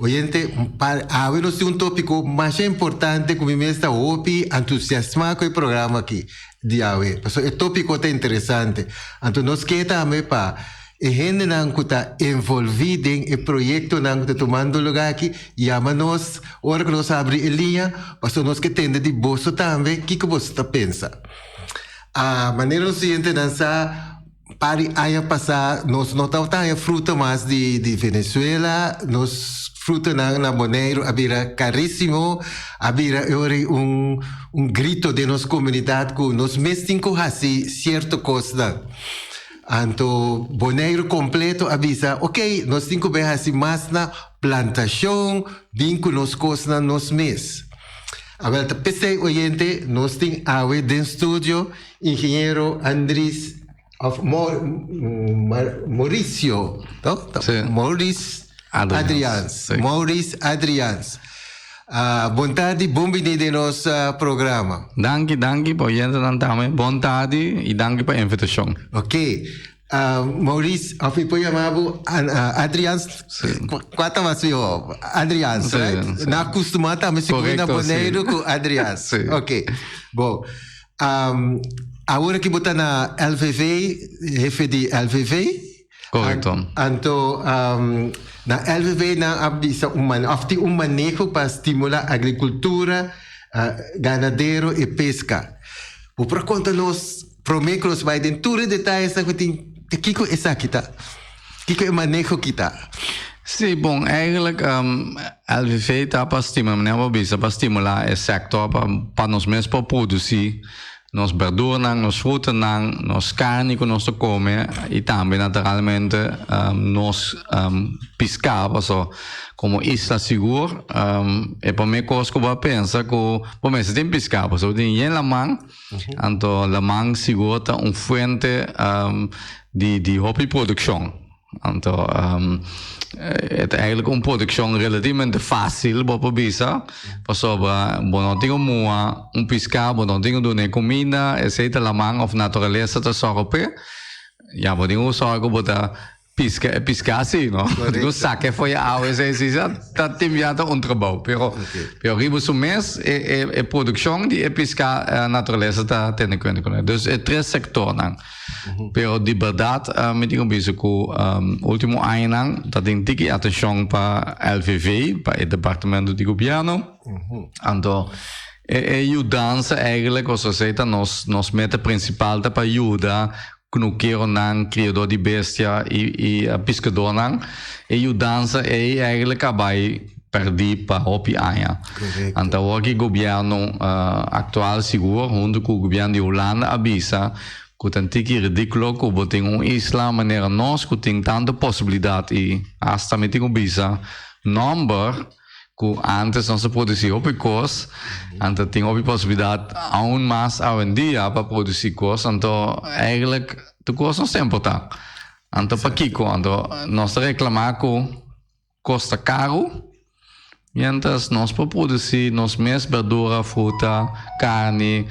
Oyente, pa awe nos tin un tópiko masha importante ku mi mes ta hopi entusiasmá ku e programa aki di awe. Pasobra e tópiko ta interesante. Anto nos ke tambe pa e hendenan ku ta envolví den e proyektonan ku ta tumando lugá aki yama nos ora ku nos habri e liña, pasobra nos ke tende di boso tambe kiko boso ta pensa. A manera nos oyentenan sa. Par di aña pasá nos no tabata haña fruta mas di di Venezuela, nos frutanan na Boneiru a bira karísimo, a bira e ora ei un un grito den nos komunidat ku nos mes tin ku hasi sierto kosnan. Anto Boneiru kompleto a bisa, okey, nos tin ku bai hasi mas na plantashon, bin ku nos kosnan nos mes. Awel ta p'esei oyente nos tin awe den studio Ingeniero Andries of Mauricio, no? Sí. Maurice Adrians. Sí. Maurice Adrians. Uh, bon tardi, bon bini den nos uh, programa. Danki, danki pa oyentenan tambe. Bon tardi y danki pa invitacion. Ok. Uh, Maurice, of mi por yama bo uh, Adrians? Sí. Kwa ta mas mihó? Adrians, Sí, right? sí. Na acostuma tambe si na Correcto, Boneiru sí. ku Adrians. Sí. Ok. Bon. Awor aki bo ta na LVV, hefe di LVV. Correcto. Anto um, na LVV nan a bisa un man, of tin un maneho pa stimula agricultura, uh, ganadero y pesca. Bo por conta nos prome ku nos bai den tur e detalles ku tin kiko esaki ta? Kiko e maneho kita? Sí, bon, eigenlijk um, LVV ta pa stimula, meneer bo bisa, pa stimula e sector pa, pa nos mes por produci nos berduranan, nos frutanan, nos carni ku nos ta come y tambe naturalmente um, nos um, pisca, paso como isla sigur, um, e prome cos ku bo a pensa ku bo mester tin pisca, paso bo tin yen laman, anto laman sigur ta un fuente um, di, di hopi produccion. Anto e ta eigenlijk un produccion relativamente facil bo por bisa, pasobra bo no tin ku muha un pisca, bo no tin ku duna e cuminda, esey ta laman of naturalesa ta sòru p'e. Ya bo tin ku sòru ku bo ta pisca e pisca si, no? Bo tin ku saca e for e awa esey si sa ta tin bia ta un trabou, pero pero riba su mes e e e produccion di e pisca naturalesa ta tene cuenta cu ne. Dus e tres sectornan. Pero di berdad mi tin ku bisa ku ultimo añanan ta tin tiki atenshon pa LVV, pa e departamento di gobièrnu. Anto e e yudansa eigenlijk osea esei ta nos nos meta prinsipal ta pa yuda knukeronan, kriadó di bestia i i piskadónan. E yudansa ei eigenlijk a bai pèrdí pa hopi aña. Anto awor ki gobièrnu aktual sigur huntu ku gobièrnu di Hulanda a bisa Ku ta tiki ridíkulo ku bo tin un isla manera nos ku tin tantu posibilidat i hasta mi tin ku bisa nòmber ku ántes nos a produsí hopi kos, anto tin hopi posibilidat aun mas awendia pa produsí kos, anto eigentlik tur kos nos ta importá. Anto pakiko? Anto nos ta reklamá ku. Kosta karu, mientras nos por produci nos mes berdura, fruta, carni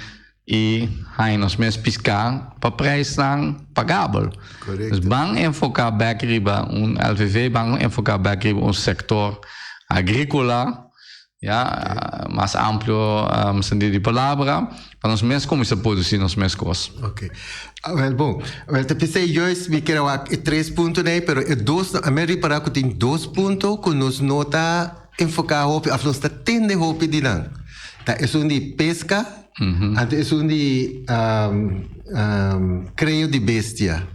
y haña nos mes pisca pa prijsnan pagabel. Dus ban enfoca bek riba un LVV, ban enfoca bek riba un sector agricola, ya, mas amplio sentido di palabra, pa nos mes cuminsa produci nos mes cos. Ok. Wel bon. Wel ta p'esei juist mi kier a wak e tres puntonan ei, pero e dos, a mi a ripara ku tin dos punto ku nos no ta enfoká hopi òf nos ta tende hopi di nan. Ta esun di peska, anto esun di kreo di bestia.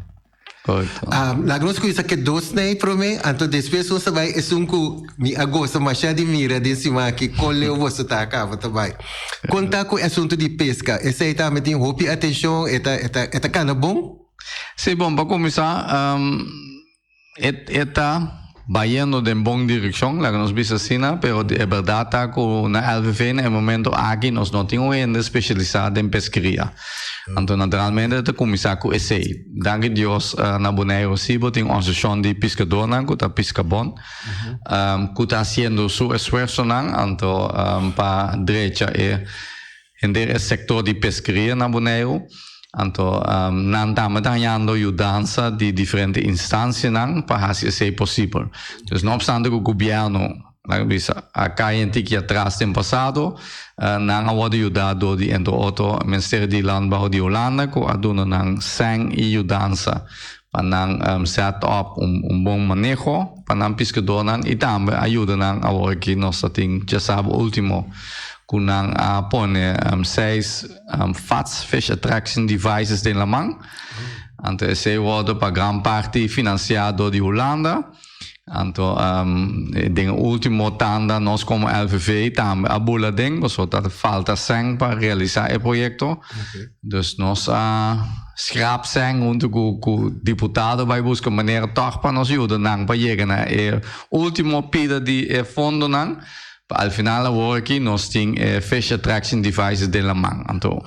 Correcto. Um, laga nos cuminsa ke dos nei prome, anto despues nos ta bai esun ku mi a gosa masha di mira den siman aki kon leu boso ta caba ta bai. Kon ta ku e asunto di pesca? Esei tambe tin hopi atencion, e ta e ta e ta cana bon? Sí, bon, pa cuminsa, um, e e ta bayendo den bon direccion, laga nos bisa asina, pero e berdad ta cu na LVV na e momento aki nos no tin un hende specialisa den pesqueria. Anto naturalmente ta cuminsa cu esey. Danki Dios na Boneiru si bo tin un asociacion di piscadornan cu ta Piscabon, cu ta haciendo su esfuerzonan anto pa drecha e Henter e sektor di peskeria na Boneiru, anto nan tambe ta hañando yudansa di diferente instansianan pa hasi esei posibel. Dus no opstante ku gobièrnu, laga bisa, a kai un tiki atras den pasado, nan a wòrdu yudá dor di entre otro Ministerio di Landbouw di Hulanda ku a duna nan sèn i yudansa pa nan sèt òp un bon maneho pa nan piskadónan i tambe a yuda nan awor ki nos ta tin djasabra último ku nan a pone seis FADs, Fish Attraction Devices, den laman. Anto esei wòrdu pa gran parti finansiá dor di Hulanda. Anto den e último tanda nos komo LVV tambe a bula den pasobra ta falta sèn pa realisá e proyekto. Dus nos a skrap sèn huntu ku ku diputado bai buska manera tòg pa nos yuda nan pa yega na e último pida di e fondonan. Pa al final awor aki nos tin e fish attraction devices den laman. Anto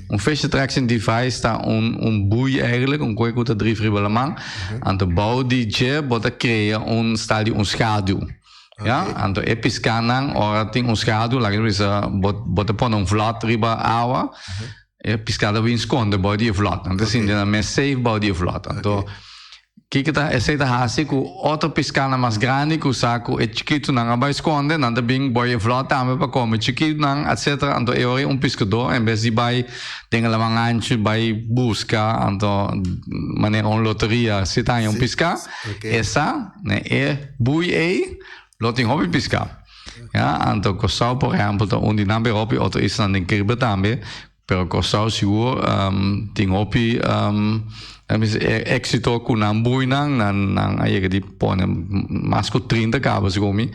un fish attraction device ta un un bui eigenlijk, un koe ku ta drif riba laman. Anto bou di dje bo ta krea un stal di un schaduw. Ya, anto e piskanan ora tin un schaduw, laga nos bisa bo bo ta pone un vlot riba awa, e piska ta bin skonde bou di e vlot. Nan ta sinti nan mes safe bou di e vlot. Anto. Kiko ta esei ta hasi ku otro piskanan mas grandi ku sa ku e chikitunan a bai skonde, nan ta bin boi e vlòt tambe pa kome chikitunan, etsetera. Anto e ora un piskadó en bes di bai den e laman anchu bai buska anto manera un loteria si ta haña un piská, e sa na e bui ei lo tin hopi piská. Ya, anto Kòrsou por ehèmpel ta un di nan, pero hopi otro islanan den Karibe tambe Pero Kòrsou sigur tin hopi éksito ku nan buinan, nan nan a yega di pone mas ku 30 kaba segun mi.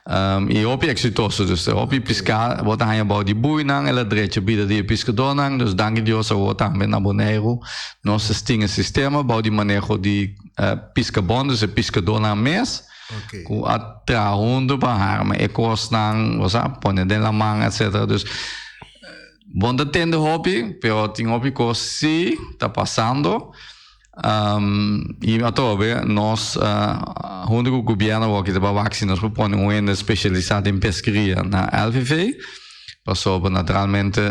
I hopi eksitoso, dus hopi piská bo ta haña bou di buinan, el a drecha bida di e piskadónan, dus danki Dios awor tambe na Boneiru nos tin e sistema bou di maneho di Piskabon, dus e piskadónan mes ku a traha huntu pa harma e kosnan, bo sa, pone den laman etsetera, dus. Bon ta tende hopi, pero tin hopi kos si ta pasando. I atrobe nos hunto ku gobierno awor ki ta bai wak si nos por pone un hende spesialisá den peskeria na LVV. Pasobra naturalmente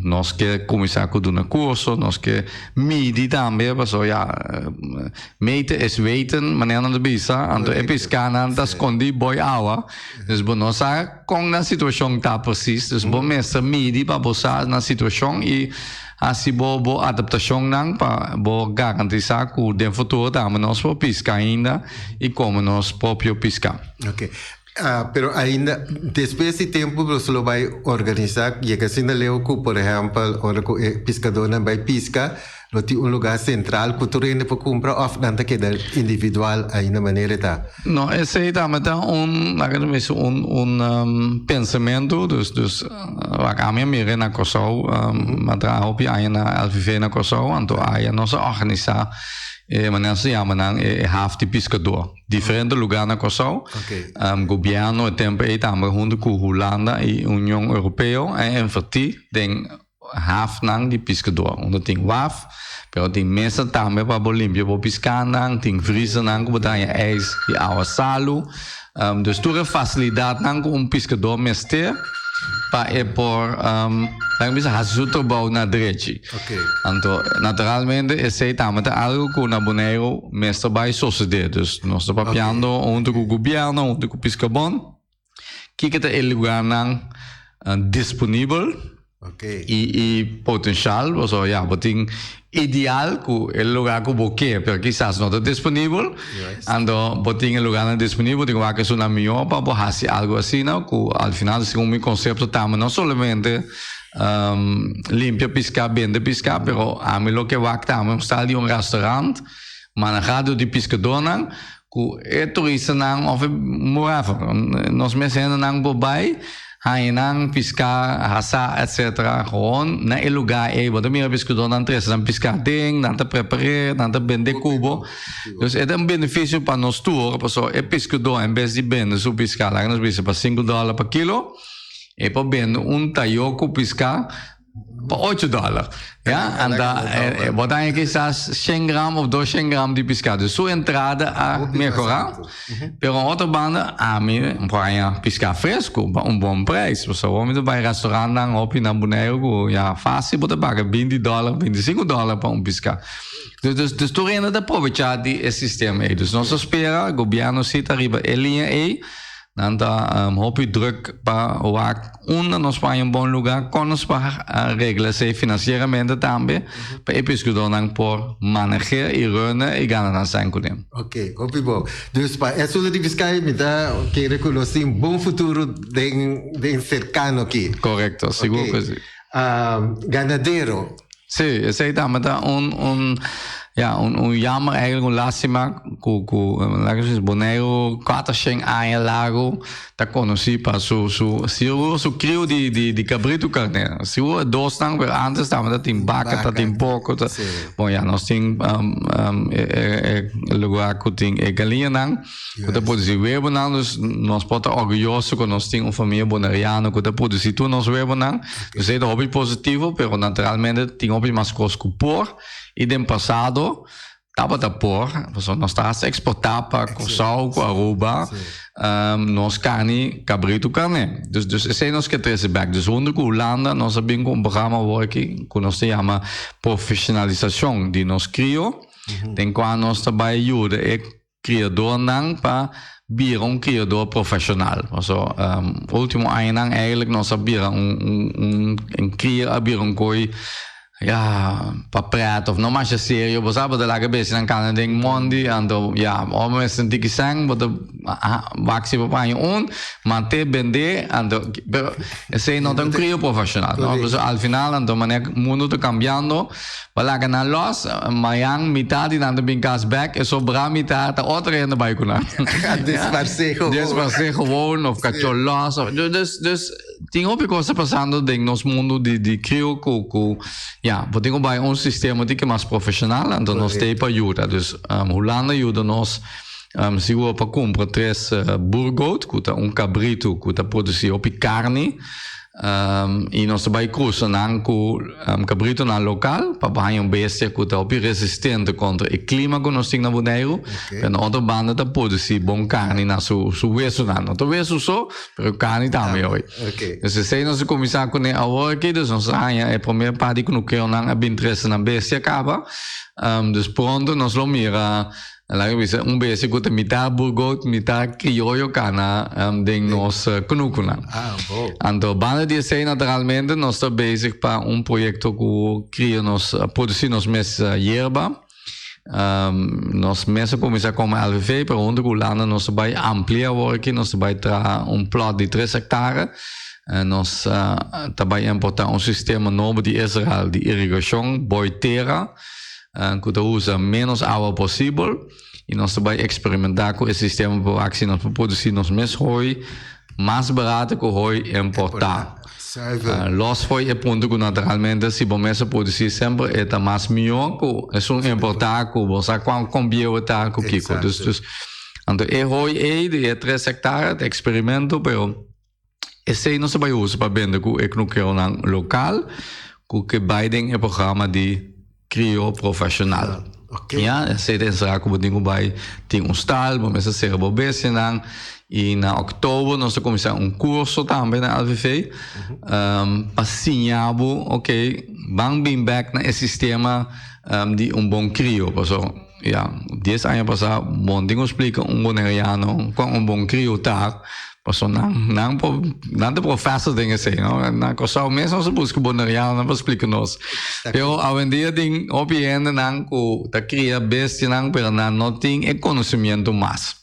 nos ke kuminsá ku duna kurso, nos ke midi tambe, pasobra ya meten is weten, manera nan ta bisa, anto e piskanan ta skondí boi awa. Dus bo no sa kon nan situashon ta presis, dus bo mester midi pa bo sa nan situashon i hasi bo bo adaptashonnan pa bo garantisa ku den futuro tambe nos por piska ainda i kome nos propio piska. Ok. Pero ainda despues di tempu boso lo bai organisa yega asina leu ku por ehèmpel ora ku e piskadónan bai piska Lo tin un lugá sentral ku tur hende por kumpra òf nan ta keda individual ainda manera e ta? No, esei tambe ta un, laga nos bisa, un un pensamentu. Dus, dus wak ami a mira na Kòrsou, mi a traha hopi aña na LVV na Kòrsou, anto aya nos a organisá e manera nos ta yama nan e haf di piskadó. Diferente lugá na Kòrsou. Gobièrnu e tempu ei tambe huntu ku Hulanda i Union Europeo a invertí den Hafnan di piskador, unda tin waf, pero tin mesa tambe pa bo limpia bo piskanan, tin vrizernan ku bo ta haña ijs di awa salu. Dus tur e fasilidatnan ku un piskador mester pa e por, laga mi bisa, hasi su trabou na drechi. Anto, naturalmente esei tambe ta algu ku na Boneiru mester bai sosodé. Dus nos ta papiando huntu ku gobièrnu, huntu ku Piskabon. Kiko ta e lugarnan disponibel i i potenshal? Pasobra ya bo tin ideal ku e lugar ku bo ke, pero kisas no ta disponibel. Anto bo tin e lugarnan disponibel, bo tin ku wak esunnan mihó pa bo hasi algu asina ku al final segun mi konsepto tambe no solamente limpia piská, bende piská, pero ami lo ke wak tambe un stal di un restaurant manehá dor di piskadónan. Ku e turistanan òf e whatever, nos mes hendenan por bai haña nan piská, hasá etcetera gewoon na e lugá ei. Bo ta mira piskadónan trese nan piská den, nan ta prepar'é, nan ta bende ku bo. Dus e ta un benefisio pa nos tur, pasobra e piskadó en bes di bende su piská, laga nos bisa pa sinku dòler pa kilo, e por bende un tayó ku piská Pa ocho dòler. Ya, anta bo ta haña kisas shen gram of doshen gram di piská. Dus su entrada a mehorá. Pero un otro banda, ami por haña piská fresku pa un bon prijs. Pasobra mi ta bai restaurantnan hopi na Boneiru ku ya fásil bo ta paga binti dòler, 25 dòler pa un piská. Dus, dus, dus tur hende ta probechá di e sistema ei. Dus nos ta spera gobièrnu si ta riba e liña ei. Nan ta hopi druk pa wak unda nos por haña un bon lugá, kon nos por regla esei finansieramente tambe, pa e piskadónan por maneh'é i run'e i gana nan sèn kuné. Ok, hopi bon. Dus pa e asuntu di piskay mi ta kere ku nos tin bon futuro den den serkano aki. Korekto, sigur ku si. Ganadero. Sí, esei tambe ta un, un, ja, un, un jammer eigenlijk, un lástima ku, ku, laat ik zeggen, Boneiru 400 aña largu ta konosí pa su, su, sigur su kriu di, di, di kabritu karné. Sigur e dosnan, pero antes tambe ta tin baka, ta tin porko, ta, bon ja, nos tin um, um, e, e, e lugar ku tin e galiñanan. Ku ta produsí webonan, dus nos por ta orguyoso ku nos tin un famia boneriano ku ta produsí tur nos webonan. Dus ei ta hopi positivo, pero naturalmente tin hopi mas kos ku por. I den pasado tabata por, pasobra nos ta hasta eksportá pa Kòrsou ku Aruba nos karni kabritu karné. Dus dus esei nos ke trese bèk. Dus huntu ku Hulanda nos a bin ku un programa awor aki ku nos ta yama profeshonalisashon di nos krio. Den kua nos ta bai yuda e kriadornan pa bira un kriador profeshonal. Paso ultimo añanan eigenlijk nos a bira un un un kria a bira un koi Ya, pa pret of no masha serio, bo sa bo ta laga bestianan kana den mondi, anto ya, ora bo mester tiki sèn, bo ta wak si bo paña un, mat'é, bend'é, anto, pero esei no ta un krio profeshonal, no? Pasobra al final anto manera mundu ta kambiando, bo laga nan lòs, mañan mitat di nan ta bin kas bèk, e sobrá mitat ta otro hende bai ku nan. Disparsé gewoon. Disparsé gewoon of kachó lòs, dus, dus. Tin hopi kos ta pasando den nos mundu di di krio ku ku ya bo tin ku bai un sistema tiki mas profeshonal anto nos ta ei pa yuda. Dus Hulanda yuda nos sigur pa kumpra tres boergoat ku ta un kabritu ku ta produsi hopi karni i nos ta bai krusa nan ku kabritunan lokal pa bo haña un bestia ku ta hopi resistente kontra e klima ku nos tin na Boneiru pero na otro banda ta produsi bon karni na su su wesunan. No ta wesu so Pero carni tambe hoy. Okay. Dus esei nos a cuminsa cune awor aki, dus nos a haña e primer par di cunukeonan a bin trece nan bestia caba. Um, dus pronto nos lo mira, laga bisa, un bestia cu ta mitad burgoot, mitad crioyo cana um, den nos uh, cunucunan. Ah, bo. Anto, banda di esei naturalmente nos ta bezig pa un proyecto cu cria nos, produci nos mes uh, yerba. Nos mes a kuminsá kome LVV, pero huntu ku Hulanda nos ta bai amplia awor aki, nos ta bai traha un plòt di tres hektare. Nos ta bai importá un sistema nobo di Israel di irigashon, Boy Tera, ku ta usa ménos awa posibel. I nos ta bai eksperimentá ku e sistema pa wak si nos por produsí nos mes hoi mas barato ku hoi importá. Los foi e punto ku naturalmente si bo mes a produsí semper e ta mas mihó ku esun importá ku bo sa kuan kon bieu e ta ku kiko. Dus dus anto e hoi ei di e tres hektare ta eksperimento pero esei nos ta bai usa pa bende ku e knukeronan lokal ku ke bai den e programa di Krio profeshonal. Ya, esei ta enserá ku bo tin ku bai tin un stal, bo mester sera bo bestianan. I na òktober nos ta kuminsá un kurso tambe na LVV pa siña bo, oke, ban bin bèk na e sistema di un bon krio. Pasobra, ya, dies aña pasá bo no tin ku splika un boneriano kon un bon krio ta. Pasobra nan, nan por, nan ta professor den esei, no? Na Kòrsou mes nos a buska bonerianonan pa splika nos. Pero awendia tin hopi hendenan ku ta kria bestianan pero nan no tin e konosimiento mas.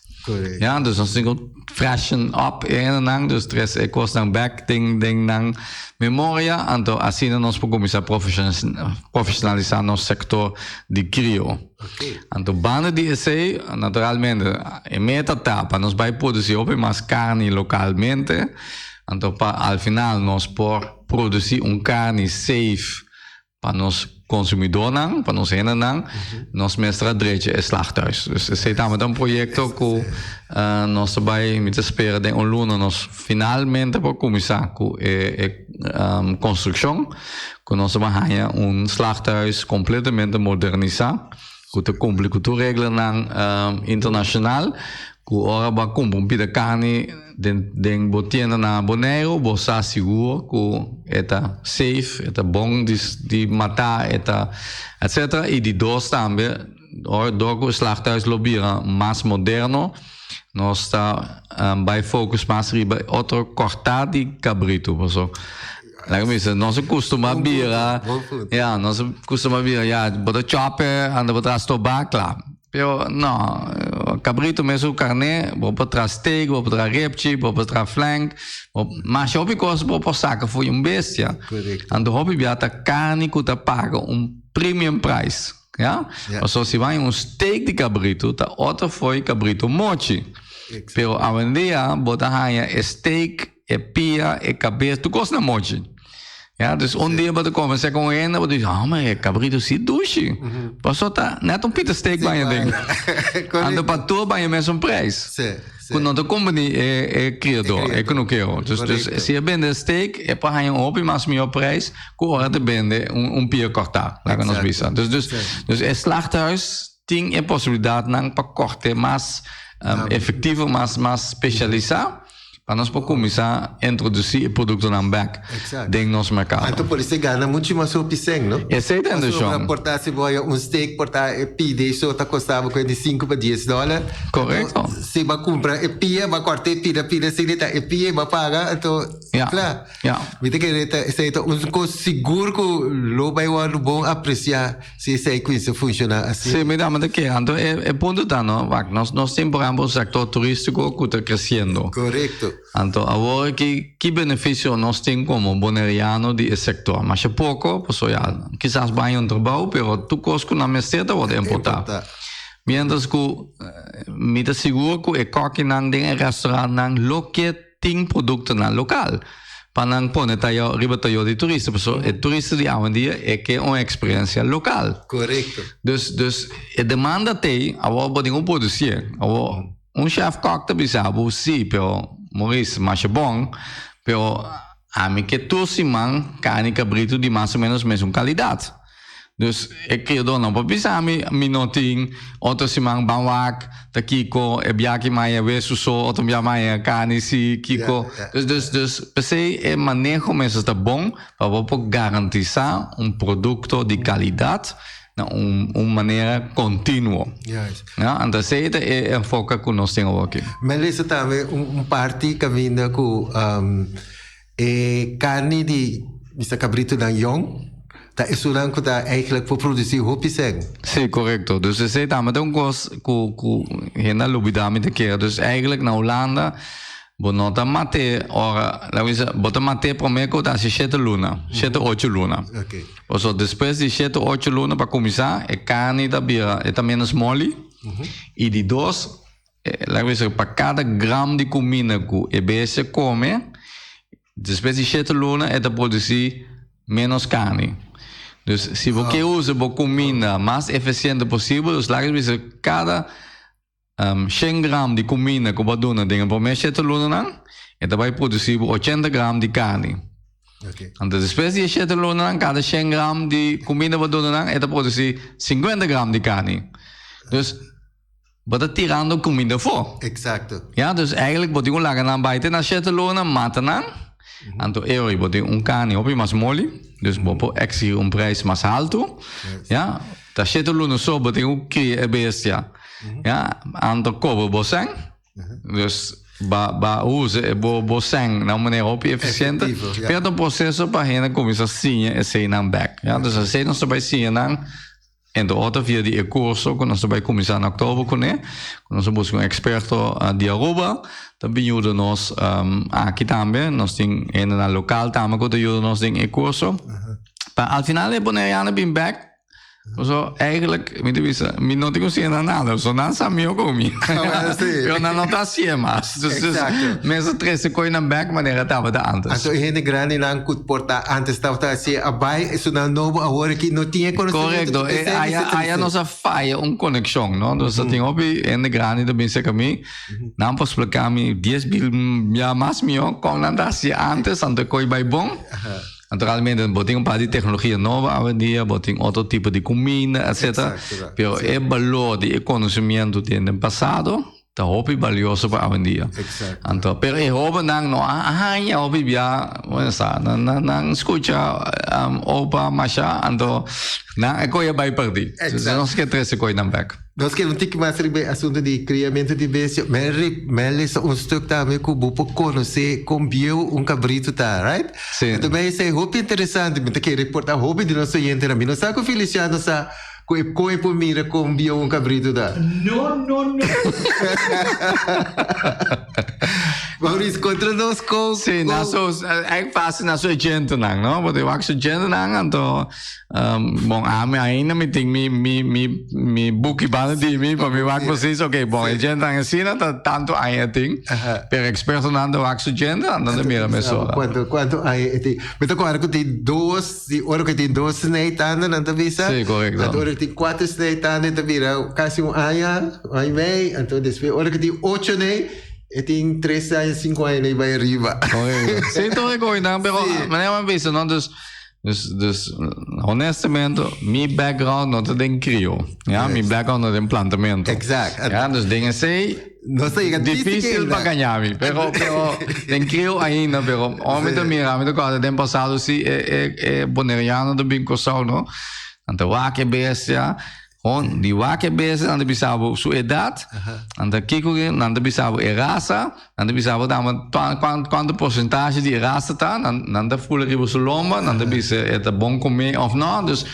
Ya, dus nos tin ku freshen up e hendenan, dus trese e kosnan bèk den den nan memoria, anto asina nos por kuminsá profeshonalisá nos sektor di krio. Anto banda di esei, naturalmente, e meta ta pa nos bai produci hopi mas carni localmente, anto pa al final nos por produci un carni safe pa nos consumidornan, pa nos hendenan, nos mester a drecha e slachthuis. Dus esei tambe ta un proyecto cu nos ta bai, mi ta spera den un luna nos finalmente por cuminsa cu e construccion. Ku nos a ban haña un slachthuis kompletamente modernisá, ku ta kumpli ku tur reglanan internashonal, ku ora bo a kumpra un pida karni den den bo tienda na Boneiru, bo sa sigur ku e ta safe, e ta bon di di matá, e ta etsetera. I di dos tambe, ora dor ku e slachthuis lo bira mas moderno, nos ta bai focus mas riba otro kòrtá di kabritu, paso. Laga mi bisa, nos a custuma bira, ya, nos a custuma bira, ya, bo ta chope, anda bo traha stobá, kla. Pero, no, cabrito mes su carné, bo por traha steak, bo por traha ribchi, bo por traha flank, bo, masha hopi cos bo por saca for di un bestia. Anto hopi bia ta carni cu ta paga un premium price, ya. Pasobra si bo haña un steak di cabrito, ta otro for di cabrito mochi. Pero awendia bo ta haña e steak. E pia, e kabes, tur kos na mochi. Ya, dus un dia bo ta konversá ku un hende, bo ta bisa, oh, ma e kabritu si dushi. Paso ta net un pita steak baña den. Anto pa tur baña mesun prijs. Ku no ta kumbini e e kriador, e kunukero. Dus, dus si e bende steak, e por haña un hopi mas mihó prijs ku ora ta bende un un pia kòrtá, laga nos bisa. Dus, dus, dus e slachthuis tin e posibilidatnan pa kòrt'é mas efektivo, mas mas spesialisá. Pa nos por kuminsá introdusí e produktonan bèk den nos merkado. Anto por esei gana muchu mas hopi sèn, no? Esei ta Pasobra intenshon. por ta si bo haya un steak por ta e pide so ta kosta bo kuenta di sinku pa dies dòler. Korekto. Anto si bo a kumpra e pia, bo a kòrta e pida pida asina ta e pia i bo a paga, anto kla. Mi ta kere ta esei ta un kos sigur ku lo bai wòrdu bon apresiá. Si esei kuinsa funshoná asina. Sí, mi dama ta kere. Anto e e punto ta no, wak, nos nos tin por ehempel un sektor turístiko ku ta kresiendo. Korekto. Anto awor ki ki benefisio nos tin komo boneriano di e sektor? Masha poko, pasobra ya kisas baña un trabou, pero tur kos ku nan mester ta wòrdu importá. Importá. Miéntras ku mi ta sigur ku e kòkinan den e restaurantnan lo ke tin produktonan lokal pa nan pone tayo riba tayo di turista pasobra e turista di awendia e ke un eksperensia lokal. Korekto. Dus dus e demanda t'ei awor bo tin ku produsié. Awor un chef kòk ta bisa bo si pero Maurice masha bon pero ami ke tur siman karni kabritu di mas o menos mesun kalidat. Dus e criador no por bisa mi, mi no tin, otro siman ban wak ta kiko, e biaha ki maya wesu so, otro biaha maya carni si, kiko. Dus, dus, dus p'esey e maneho mester ta bon pa bo por garantisa un producto di calidad na un, un manera continuo. Ja, anto esey ta e enfoke cu nos tin awoki. Mi a lesa tambe un, un parti caminda cu E carni di mester cabritonan yong ta esunnan cu ta eigenlijk por produci hopi seng. Sí, correcto. Dus esey tambe ta un cos cu cu hende a lubida mi ta kere. Dus eigenlijk na Hulanda bo no ta mat'é ora, laga mi bisa, bo ta mat'é prome cu ta haci shete luna, shete ocho luna. Pasobra despues di shete ocho luna pa cuminsa e carni ta bira, e ta menos moli. Y di dos, Laga bisa pa kada gram di kuminda ku e bestia kome, despues di shete luna e ta produsí ménos karni. Dus si bo ke usa bo kuminda mas efisiente posibel, dus laga bisa kada shen gram di kuminda ku bo a duna den e promé shete lunanan, e ta bai produsí bo ochenta gram di karni. Anto despues di e shete lunanan, kada shen gram di kuminda bo a duna nan, e ta produsí sinkuenta gram di karni. Dus. Bo ta tirando kuminda afó. Exacto. Ya, dus eigenlijk bo tin ku laga nan bai te na shete luna, mata nan. Anto e ora bo tin un karni hopi mas moli, dus bo por exigí un prijs mas haltu. Ya, ta shete luna so bo tin ku kria e bestia. Ya, anto kobra bo sèn. Dus ba ba usa e bo bo sèn na un manera hopi efisiente. Efectivo, ya. Pero ta un proseso pa hende kuminsá siña eseinan bèk. Ya, dus esei nos ta bai siña nan. Entre otro via di e curso cu nos ta bay cuminsa na october cune, cu nos a busca un experto di Aruba ta bin yuda nos aki tambe. Nos tin hendenan local tambe cu ta yuda nos den e curso. Pa al final e Boneriano bin bek, paso eigenlijk mi ta bisa mi no tin cu siña nan nada, paso nan sa miho cu mi. Pero nan no ta hacié mas. Dus mes a trece coinan bek manera tabata antes. Anto e hende grandinan ku por ta antes tabata hasi a bai esunnan nobo awor aki no tin e konosementu Korekto, di e p'esei aya mester aya trese. nos a faya un konekshon, no? Dus ta tin hopi hende grandi ta bin serka mi, nan por splika mi dies mil bia mas mihó kon nan ta hasi antes, anto e koi bai bon. Naturalmente bo tin un par di teknologia nobo awendia, bo tin otro tipo di kuminda, etcetera, pero e balor di e konosementu den den pasado Ta hopi balioso pa awendia. Exacto. Anto, pero e hobennan no a haña hopi bia, bueno sa, nan, nan, nan skucha um, opa masha, anto nan e koe a bai perdí. Exacto. Nos ke trese koenan bek. Nos ke un tiki mas riba e asunto di kriamentu di bestia. Men ri, men lesa un stuk tambe ku bo por konosé kon bieu un kabritu ta, right? Sí. Anto men esei hopi interesante. Mi ta kere por ta hopi di nos oyentenan. Mi no sa ku Feliciano sa Ku e koe por mira kon bieu un kabritu ta. No, no, no. Maurice, kontra nos kon. Sí, na su, eigenlijk fácil na su djentenan, no? Bo tin wak su djentenan, anto, um, bon, ami ainda mi tin mi, mi, mi, mi buki banda di mi, pa mi wak precies, oké, bon, e djentenan asina ta tantu aña e tin, pero expertonan ta wak su djente, anto ta mira mesora. Kuantu, kuantu aña e tin. Mi ta kòrda ku tin dos. Si ora ku tin dos snei tanda nan ta bisa. Sí, korekto. Anto ora ku tin kuater snei tanda e ta bira kasi un aña, un aña i mei. Anto despues ora ku tin ocho nei e tin tres aña, sinku aña nei bai ariba. Korekto. Sí, tur e koinan, pero manera mi a bisa no, dus, dus, dus honestamente mi background no ta den krio, ya, mi background ta den plantamento. Exact. Ya, dus den esei. No sa yega Difícil pa gaña mi, pero pero den creo ainda, pero ora mi ta mira, mi ta corda den pasado si e e e boneriano ta bin Kòrsou no, nan ta wak e bestia, hon di wak e bestia nan ta bisa bo su edat, nan ta kiko nan ta bisa bo e rasa, nan ta bisa bo tambe kuantu porcentahe di e rasa ta, nan nan ta fula riba su lomba, nan ta bisa e ta bon kome of no, dus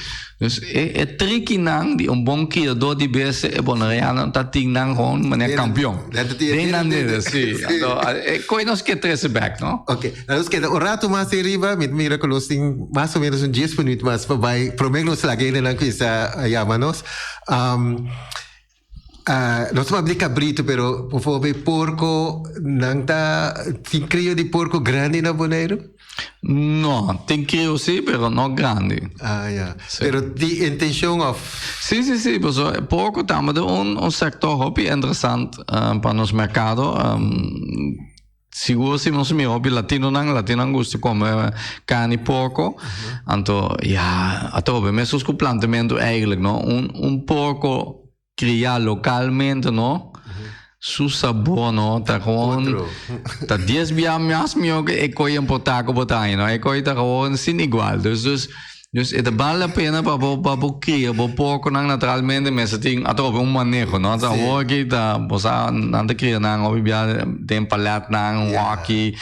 Dus e e trikinan di un bon criador di bestia e bonaireano ta tin nan gewoon manera campeon. Den nan dede, si. Anto e koe nos ke trece bek, no? Ok, na nos keda un rato mas ei riba, mi ta mira ku nos tin mas o menos un dies minuut mas pa bai prome ku nos laga hendenan kuminsa yama nos. Nos ta papia di cabrito pero bijvoorbeeld porco nan ta tin crio di porco grandi na Boneiru? No, tin crio si pero no grandi. Ah ya. Pero di intencion of? Si si si pasobra porco tambe ta un sector hopi interesant pa nos mercado. Sigur si nos mira hopi latinonan, latinonan gusta come carni porco. Anto ya, atrobe mescos cu plantamento eigenlijk no, un un porco cria localmente no, su sabor no ta gewoon ta dies bia mas miho cu e coy importa cu bo ta haña no, e coy ta gewoon sin igual. Dus dus Dus e ta bal la pena pa bo pa bo cria bo porconan naturalmente mester tin atrobe un maneho no. Ta awor aki ta bo sa nan ta cria nan hopi bia den paletnan hoki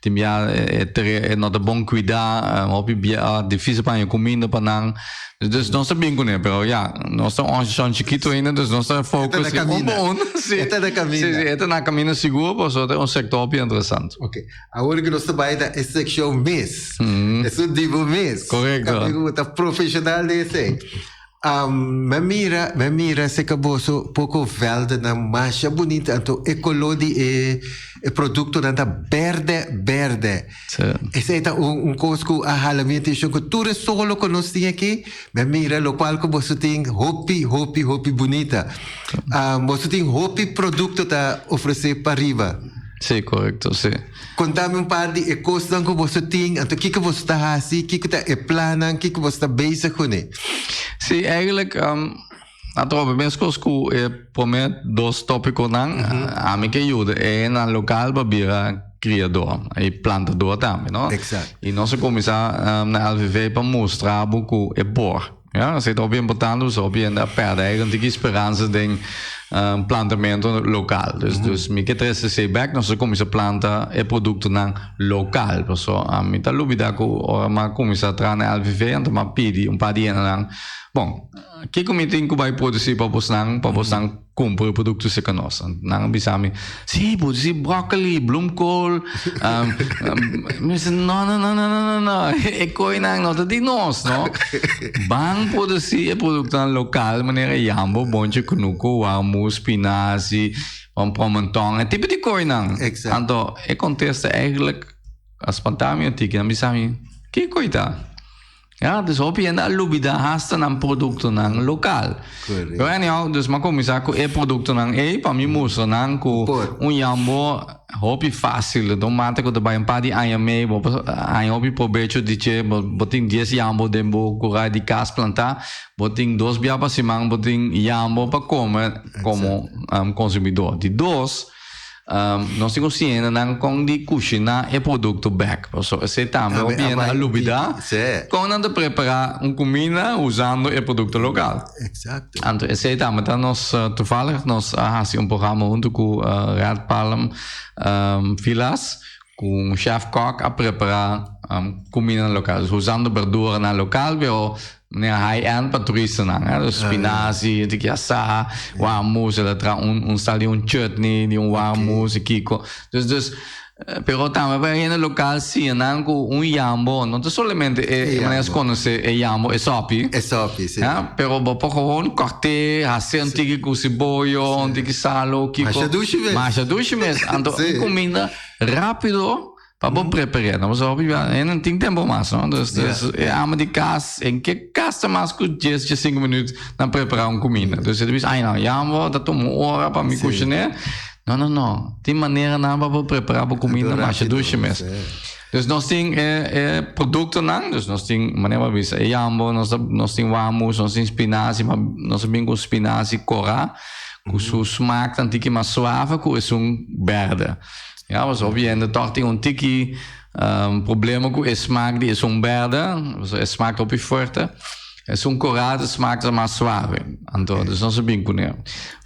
tin bia e e no ta bon cuida hopi bia dificil pa haña cuminda pa nan. Dus nos ta bin cune pero ya nos ta un organisacion chikito ainda dus nos ta focus un pa un. E ta na caminda. Si si e ta na caminda sigur pasobra ta un sector hopi interesante. Awor ku nos ta bai na e sekshon mes. Esun di bo mes. Korekto. Kaminda ku bo ta profeshonal den esei. Mi a mira, mi a mira serka boso poko vèldenan masha bunita, anto e koló di e e produktonan ta bèrdè bèrdè. Esei ta un un kos ku a hala mi atenshon ku tur e solo ku nos tin aki, mi a mira lokual ku boso tin hopi hopi hopi bunita. Boso tin hopi produkto ta ofresé pariba. Sí, korekto, sí. Konta mi un par di e kosnan ku boso tin, anto kiko boso ta hasi, kiko ta e plannan, kiko boso ta bezig kuné? Sí, eigenlijk, atrobe meskos ku e promé dos topikonan, ami ke yuda e hendenan lokal pa bira kriador i plantador tambe, no? Eksakto. I nos a kuminsá na LVV pa mustra bo ku e por. Ya, esei ta hopi importante pasobra hopi hende a pèrdè eigen tiki speransa den plantamentu lokal. Dus, dus mi ke trese esei bèk, nos a kuminsá planta e produktonan lokal. Pasobra mi ta lubidá ku ora mi a kuminsá traha na LVV, anto mi a pidi un par di hendenan, bon, kiko mi tin ku bai produsí pa bosnan, pa bosnan Kumpra e produkto serka nos. Nan a bisa mi, sí, bo disi broccoli, bloemkool. Mi bisa, no, no, no, no, no, no, e koinan no ta di nos, no. Ban produsí e produktonan lokal manera yambo, bonchi, kunuku, warmu, spinazi, promentòn, e tipo di koinan. Anto e kontesta eigenlijk a spanta mi un tiki. Nan bisa mi, ke koi ta? Ja, dus hopi hende a lubida hasta nan produktonan lokal. Correct. Pero anyhow, dus m'a kuminsá ku e produktonan ei pa mi mustra nan ku un yambo hopi fásil. Ta un mata ku ta bai un par di aña mei, bo por haña hopi probecho di dje. Bo bo tin dies yambo den bo kurá di kas plantá, bo tin dos bia pa siman bo tin yambo pa kome komo konsumidó. Di dos. Nos tin ku siña hendenan kon di kushiná e produkto bèk. Pasobra esei tambe hopi hende a lubidá kon nan ta prepará un kuminda usando e produkto lokal. Anto esei tambe ta nos toevallig nos a hasi un programa huntu ku Red Palm Villas ku un chef kòk a prepará kumindanan lokal. Usando berduranan lokal pero Manera high end pa turistanan, hè. Dus spinazie, di ki asá, warmoes, el a traha un, un sal di un chutney, di un warmoes i kiko. Dus, dus, pero tambe pa e hende lokal siña nan ku un yambo no ta solamente e, manera nos konosé e yambo, e sòpi. E sòpi, si. Ja, pero bo por gewoon kòrt'é, hasié un tiki ku siboyo, un tiki salo, kiko. Masha dushi mes. Masha dushi mes. Anto un kuminda rápido. Pa bo prepar'é, no? Pasobra hopi bia e no tin tempo mas, no? Dus, dus e ama di kas, en ke gasta mas ku dies, diessinko minüt na prepará un kuminda. Dus e ta bisa, ai no, yambo ta tuma un ora pa mi kushiné. No, no, no. Tin maneranan pa bo prepará bo kuminda masha dushi mes. Dus nos tin e e produktonan, dus nos tin, manera bo a bisa, e yambo, nos ta nos tin wamus, nos tin spinazi, ma nos a bin ku spinazi korá. Ku su smaak ta un tiki mas suave ku esun berde. Ya, pasobra hopi hende tòg tin un tiki problema ku e smaak di esun berde, pasobra e smaak ta hopi fuerte. Esun korá ta smaak ta mas suave. Anto, dus nos a bin kuné.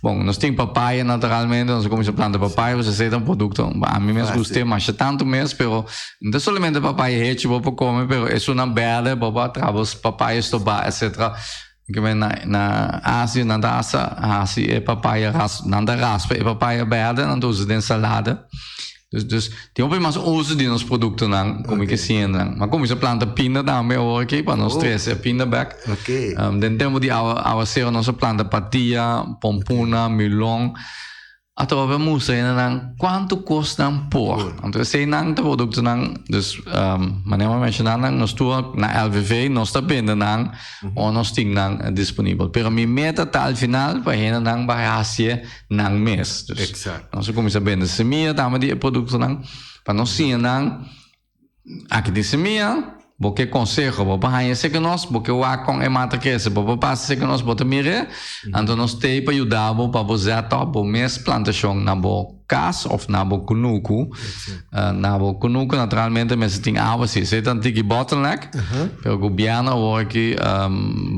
Bon, nos tin papaya naturalmente, nos a kuminsá planta papaya, pasobra esei ta un produkto, ami mes gust'é masha tantu mes, pero no ta solamente papaya hechi bo por kome, pero esunnan berde bo por traha bo papaya stobá, etcetera. Ke men na na Asia nan ta hasta hasi e papaya ras nan ta raspa e papaya berde nan ta usa den salada. Dus dus tin hopi mas uso di nos produktonan komo ke siennan. Ma kuminsá planta pinda tambe awor aki pa nos trese e pinda bek. Den tempu di awa awasero nos a planta patia, pompuna, milon. Atrobe a mustra hendenan kuantu kos nan por. Anto eseinan ta produktonan, dus manera mi a menshoná nan, nos tur na LVV nos ta bende nan o nos tin nan disponibel. Pero mi meta ta al final pa hendenan bai hasié nan mes. Dus nos a kuminsá bende semia tambe di e produktonan pa nos siña nan. Aki tin semia, bo ke konseho, bo por haña esei ku nos, bo ke wak kon e mata krese, bo por pasa esei ku nos, bo ta mir'é, anto nos t'ei pa yuda bo pa bo zet òp bo mes plantashon na bo kas òf na bo kunuku. Na bo kunuku naturalmente mester tin awa si, esei ta un tiki bottleneck, pero gobièrnu awor aki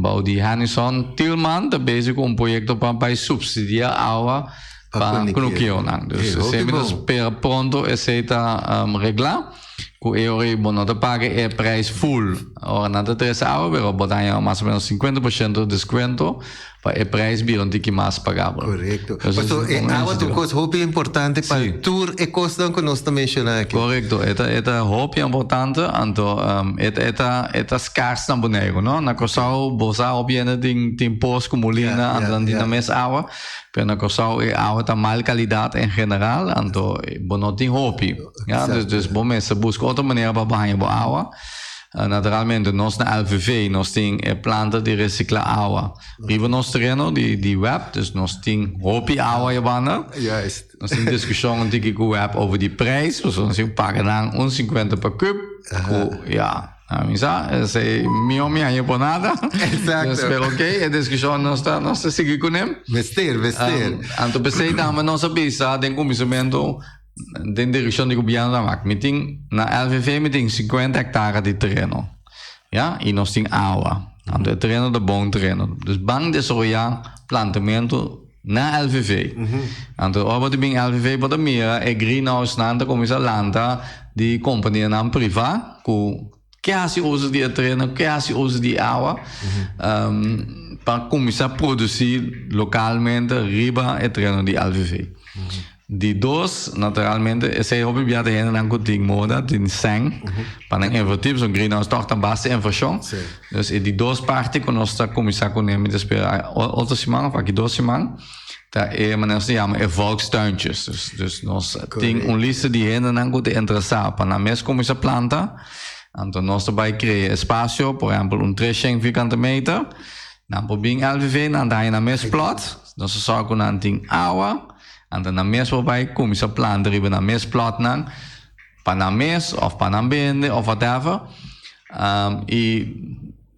bou di Hennyson Thielman ta bezig ku un proyekto pa bai supsidiá awa pa kunukionan. Dus esei mi ta spera pronto esei ta reglá ku e ora ei bo no ta paga e prijs full ora nan ta trese awa pero bo ta haña mas o menos 50% deskuento pa e prijs bira un tiki mas pagabel. Korekto. Paso e awa ta un kos hopi importante pa tur e kosnan ku nos ta menshoná aki. Korekto. E ta e ta hopi importante anto e ta e ta e ta skars na Boneiru no. Na Kòrsou bo sa hopi hende tin tin pos ku mulina anto nan tin nan mes awa. Pero na Kòrsou e awa ta mal kalidat en general, anto bo no tin hopi. Ya, dus, dus bo mester buska otro manera pa bo haña bo awa. Naturalmente nos na LVV nos tin e planta di resikla awa riba nos tereno di di web, dus nos tin hopi awa yabanda. Juist. Nos tin diskushon un tiki ku web over di prijs, pasobra nos tin ku paga nan un sinkuenta pa kub, ku ya. Mi sa, esei mihó mi haña por nada. Exacto. Pero ok, e diskushon nos ta, nos ta sigui kuné. Mester, mester. Anto p'esei tambe nos a bisa den kuminsamentu den direkshon di gobièrnu ta wak. Mi tin, na LVV mi tin sinkuenta hektara di tereno, ya, i nos tin awa. Anto e tereno ta bon tereno. Dus ban desaroyá plantamentu na LVV. Anto ora bo ta bin LVV bo ta mira e greenhousenan ta kuminsá lanta di kompanianan privá ku ke hasi uso di e tereno, ke hasi uso di e awa pa kuminsá produsí lokalmente riba e tereno di LVV. Di dos, naturalmente, esei hopi bia ta hendenan ku tin moda, tin sèn, pa nan invertí, pasobra greenhouse tòg ta base invershon. Dus e di dos parti ku nos ta kuminsá kuné, mi ta spera otro siman òf aki dos siman, ta e manera nos ta yama e volkstuintjes. Dus, dus nos tin un lista di hendenan ku ta interesá pa nan mes kuminsá planta, anto nos ta bai krea espasio, por ehèmpel un treshen vierkante meter, nan por bin LVV, nan ta haña nan mes plòt, nos ta sòru ku nan tin awa, Anto nan mes por bai kuminsá planta riba nan mes plòtnan pa nan mes òf pa nan bende òf whatever. I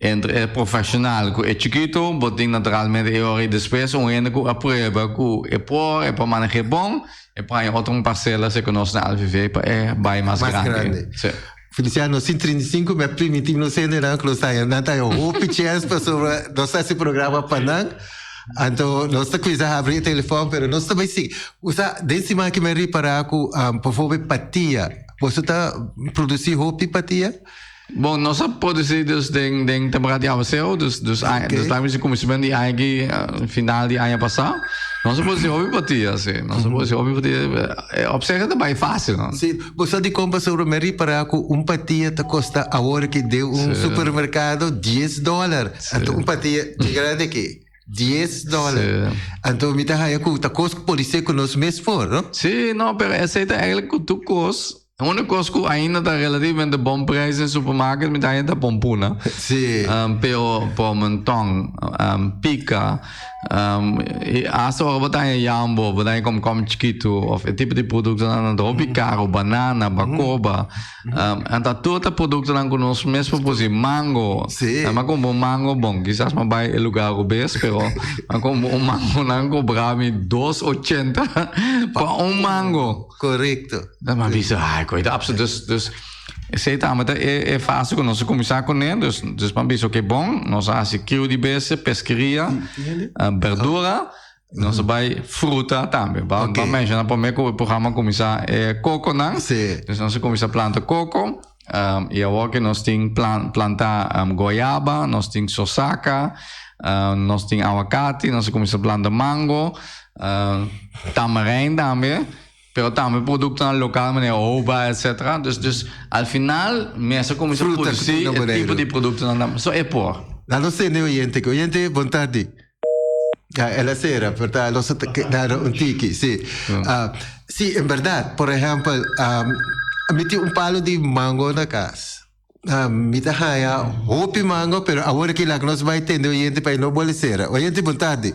entre e profeshonal ku e chikitu bo tin naturalmente e ora i despues un hende ku a prueba ku e por, e por maneh'é bon, e por haña otro un parsela si ku nos na LVV pa e bai mas grandi. Sí. Feliciano, sin 35 mi a primiti nos hendenan ku nos ta haña, nan ta haña hopi chèns pasobra nos ta hasi programa pa nan. Anto nos ta kuminsá habri e telefòn, pero nos ta bai sigui. Usa, den siman aki mi a ripará ku bijvoorbeeld patia. Boso ta produsí hopi patia? Bon, nos a produsí dus den den temporada di awasero, dus dus aña, dus laat mi si kuminsamentu di aña aki, final di aña pasá. Nos a produsí hopi patia, sí. Nos a produsí hopi patia. Op zich e ta bai fásil, no? Sí, bo sa dikon pasobra mi a ripará ku un patia ta kosta awor aki den un supermerkado dies dòler. Anto un patia di grandi aki, dies dòler. Anto mi ta haña ku ta kos ku por ser ku nos mes por, no? Sí, no, pero esei ta eigenlijk ku tur kos. E único kos ku ainda ta relativamente bon prijs den supermarket mi ta haña ta pompuna. Sí. Pero pimentòn, pika, Um, i hasta ora bo ta haña yambo, bo ta haña komkom chikitu of e tipo di produktonan nan ta hopi karo, banana, bakoba. Um, en ta tur ta produktonan ku nos mes por produsí. Mango. Sí. Mi a kumpra un mango, bon, kisas mi a bai e lugar robes, pero mi a kumpra un mango, nan kobra mi dos ochenta pa un mango. Korekto. Dan mi a bisa, ai, koe ta absurdo. Dus, dus, esei tambe ta e, e fase ku nos a kuminsá kuné. Dus, dus mi a bisa, oké, bon, nos a hasi kriu di bestia, peskeria, berdura, nos a bai fruta tambe. Ba, ba menshoná promé ku e programa kuminsá e kokonan. Dus nos a kuminsá planta koko, i awor ke nos tin plan, plantá goyaba, nos tin sosaka, nos tin awakati, nos a kuminsá planta mango, tamarijn tambe. Pero tambe productonan local manera hoba etcetera. Dus dus al final mester cuminsa Fruta produci na e Boneiru. tipo di productonan tam. So e por. Laat nos tende oyente. Ke oyente, bon tardi. Ja, el a cera, pero ta los a dar un tiki, sí. Ah, sí, en berdad, por ehempel, um, mi tin un palo di mango na cas. Ah, mi ta haya hopi mango, pero awor aki laat nos bai tende oyente pa e no bole cera. Oyente, bon tardi.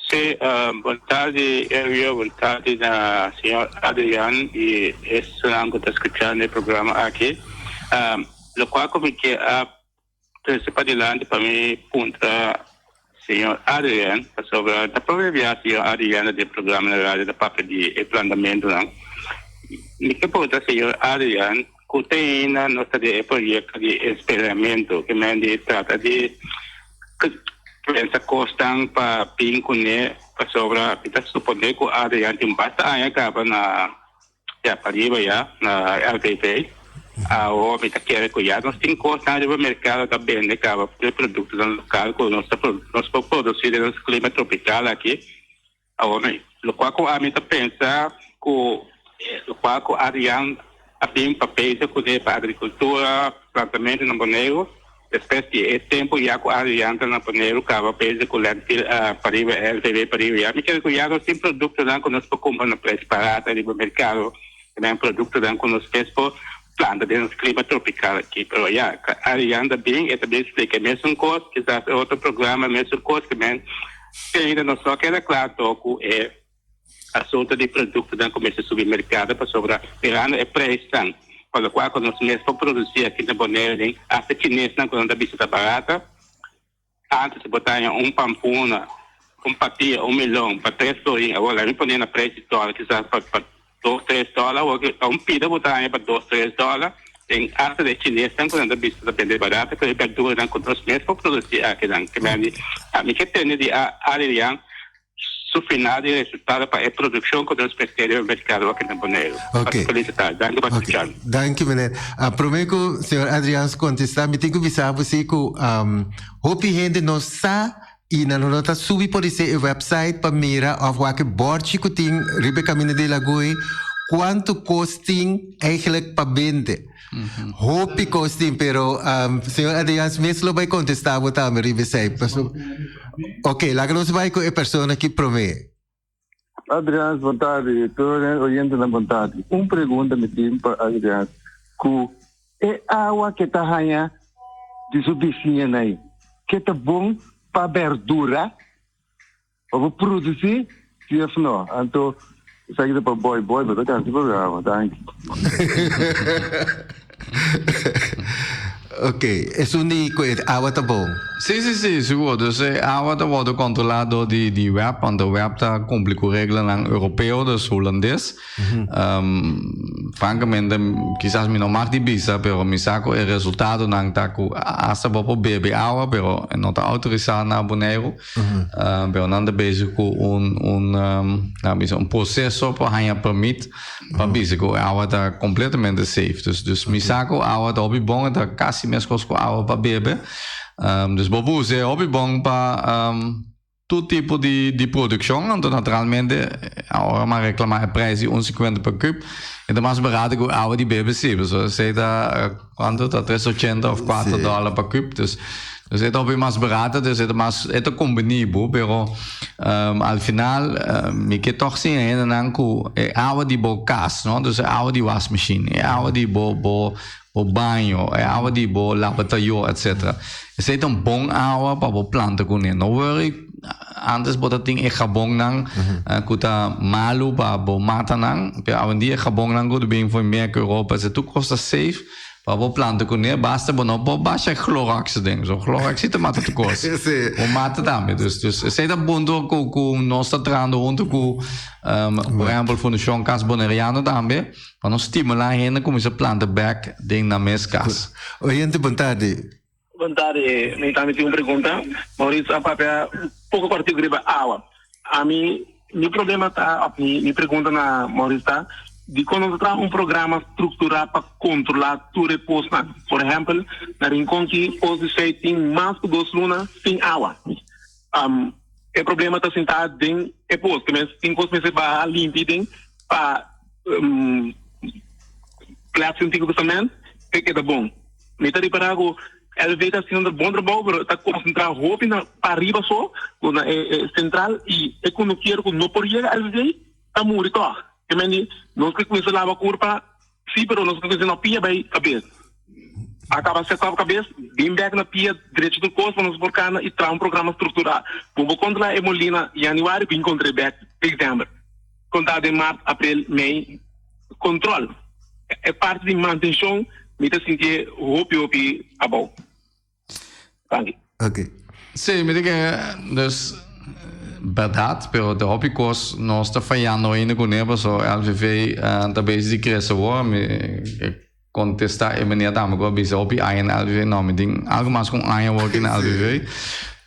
Sí, bon tardi Elvio, bon tardi na señor Adrian y esunnan cu ta scuchando e programa aki. Locual cu mi ke a trece padilanti pa mi puntra señor Adrian, pasobra ta prome bia señor Adrian ta den programa na radio ta papia di e plantamentonan. Mi ke puntra señor Adrian cu te ainda no ta den e proyecto di esperamento, ke men di trata di Pensa kosnan pa bin kuné pasobra mi ta suponé ku Adrian tin basta aña kaba na ya pariba ya na LTV. Awor mi ta kere ku ya nos tin kosnan riba merkado ta bende kaba tur e produktonan lokal ku nos ta nos por produsí den nos klima tropikal aki. Awor mi, lokual ku ami ta pensa ku lokual ku Adrian a bin pa bezig kuné pa agrikultura, plantamentu na Boneiru, despues di e tempu ya ku Adrian ta na Boneiru kaba bezig ku Landfill pariba, LVB pariba ya, mi kere ku ya nos tin produktonan ku nos por kumpra na prijs barata riba merkado, también produktonan ku nos mes por planta den nos klima tropikal aki. Pero ya, Adrian ta bin, e ta bin splika e mesun kos, kisas e otro programa e mesun kos, ke men. Ainda nos no a keda kla to ku e asunto di produktonan ku mester subi merkado pasobra mirando e preisnan pa lokual ku nos mes por produsí aki na Boneiru den asta chinesnan ku nan ta bisa ta barata. Antes bo ta haña un pampuna, un patia, un melon pa tres florin awor laga mi pone na preis di dòler kisas pa pa dos tres dòler awor ta un pida bo ta haña pa dos tres dòler den asta de chinesnan ku nan ta bisa ta bende barata ku e berduranan ku nos mes por produsi akinan ke men di ami ke tende di Adrian su final di resultado pa e produkshon ku nos mester riba merkado aki na Boneiru. Ok. Felisita. Danki pa skucha mi. Danki meneer. Prome ku señor Adrian kontesta mi tin ku bisa bo si ku hopi hende no sa I nan lo ta subi por e website pa mira of wak e bordje ku tin riba e Camino de Lagoen kuantu kos tin eigenlijk pa bende. Hopi kos tin, pero um, señor Adriaans mes lo bai kontestá bo tambe riba esei. Paso, ok, laga nos bai ku e persona ki promé. Adriaans, bon tardi. Tur e oyentenan bon tardi. Un pregunta mi tin pa Adriaans. Ku e awa ke ta haña di su bisiñanan ei, ke ta bon pa berdura pa bo produsí, si of no? Anto esaki ta pa Boy. Boy, bo ta kansa programa. Danki. Ok, esun di cu e awa ta bon. Sí, sí, sí, sigur. Dus e awa ta wordo controla door di di web, want de web ta cumpli cu reglanan europeo, dus hulandes. Francamente, kisas mi no mag di bisa, pero mi sa cu e resultadonan ta cu hasta bo por bebe awa, pero e no ta autorisa na Boneiru. Pero nan ta bezig ku un un nan bisa un proseso pa haña permit pa bisa ku e awa ta kompletamente safe. Dus dus mi sa ku awa ta hopi bon, e ta kasi meskos ku awa pa bebe. Dus bo por usa e hopi bon pa tur tipo di di produkshon. Anto naturalmente ora mi a reklamá e prijs di un sikuenta per kub, e ta mas barato ku awa di bebe si. Pasobra esei ta Cuanto ta tres ochenta of cuatro dollar pa cube dus dus e ta hopi mas barata dus e ta mas e ta combini bo pero. Um, al final, uh, mi ke toch siña hendenan ku e awa di bo kas, no? Dus e awa di wasmachine, e awa di bo bo bo baño, e awa di bo lavatayo, etc. Esei ta un bon awa pa bo planta kuné. No worry, antes bo ta tin e gabonnan uh, ku ta malu pa bo matanan, pero awendia e gabonnan ku ta bin for Merka, Europa, etc. Tur kos ta safe. Pa bo planta kuné, basta bo no por basha Clorox aden. So Clorox sí ta mata tur kos. Sí. Bo mata tambe. Dus, dus esei ta punto ku, ku nos ta trahando hunto ku, um, por ehempel, Fundashon Cas Boneriano tambe, pa nos stimulá hende kuminsá planta bèk den nan mes kas. Oyente, bon tardi. Bon tardi, mi tambe tin un pregunta. Mauricio a papia un poco cortico riba awa. Ami, mi problema ta, of mi, mi pregunta na Mauricio ta, dikon no ta traha un programa structura pa controla tur e posnan? Por ehempel, na Rincon ki pos di Zuid tin mas ku dos luna sin awa. Um, e problema ta sinta den e pos, ke mes tin kos mester baha limpi den pa um, plaats un tiki kusament, pe keda bon. Mi ta ripará ku LV ta haciendo bon trabou, pero ta konsentrá hopi na pariba so, ku na e e sentral i e kunukier ku no por yega LV ta muri tòg. Ke men di nos ke kuminsá laba kurpa, sí, pero nos ke kuminsá na pia bai kabes. A kaba set up kabes, bin bèk na pia drecha tur kos pa nos por kana i traha un programa strukturá. Bo por kontrolá e molina yanüari, bin kontr'é bèk desèmber. Kontá den mart, aprel, mei. Control. E parti di mantencion mi ta sintié hopi hopi abou. Danki. Ok. Sí, mi ta kere, dus, berdad, pero ta hopi kos nos ta fayando ainda kuné, paso LVV ta bezig di krese awor, mi kontestá e meneer tambe ku a bisa hopi aña na LVV, no, mi tin algu mas ku un aña awor aki na LVV.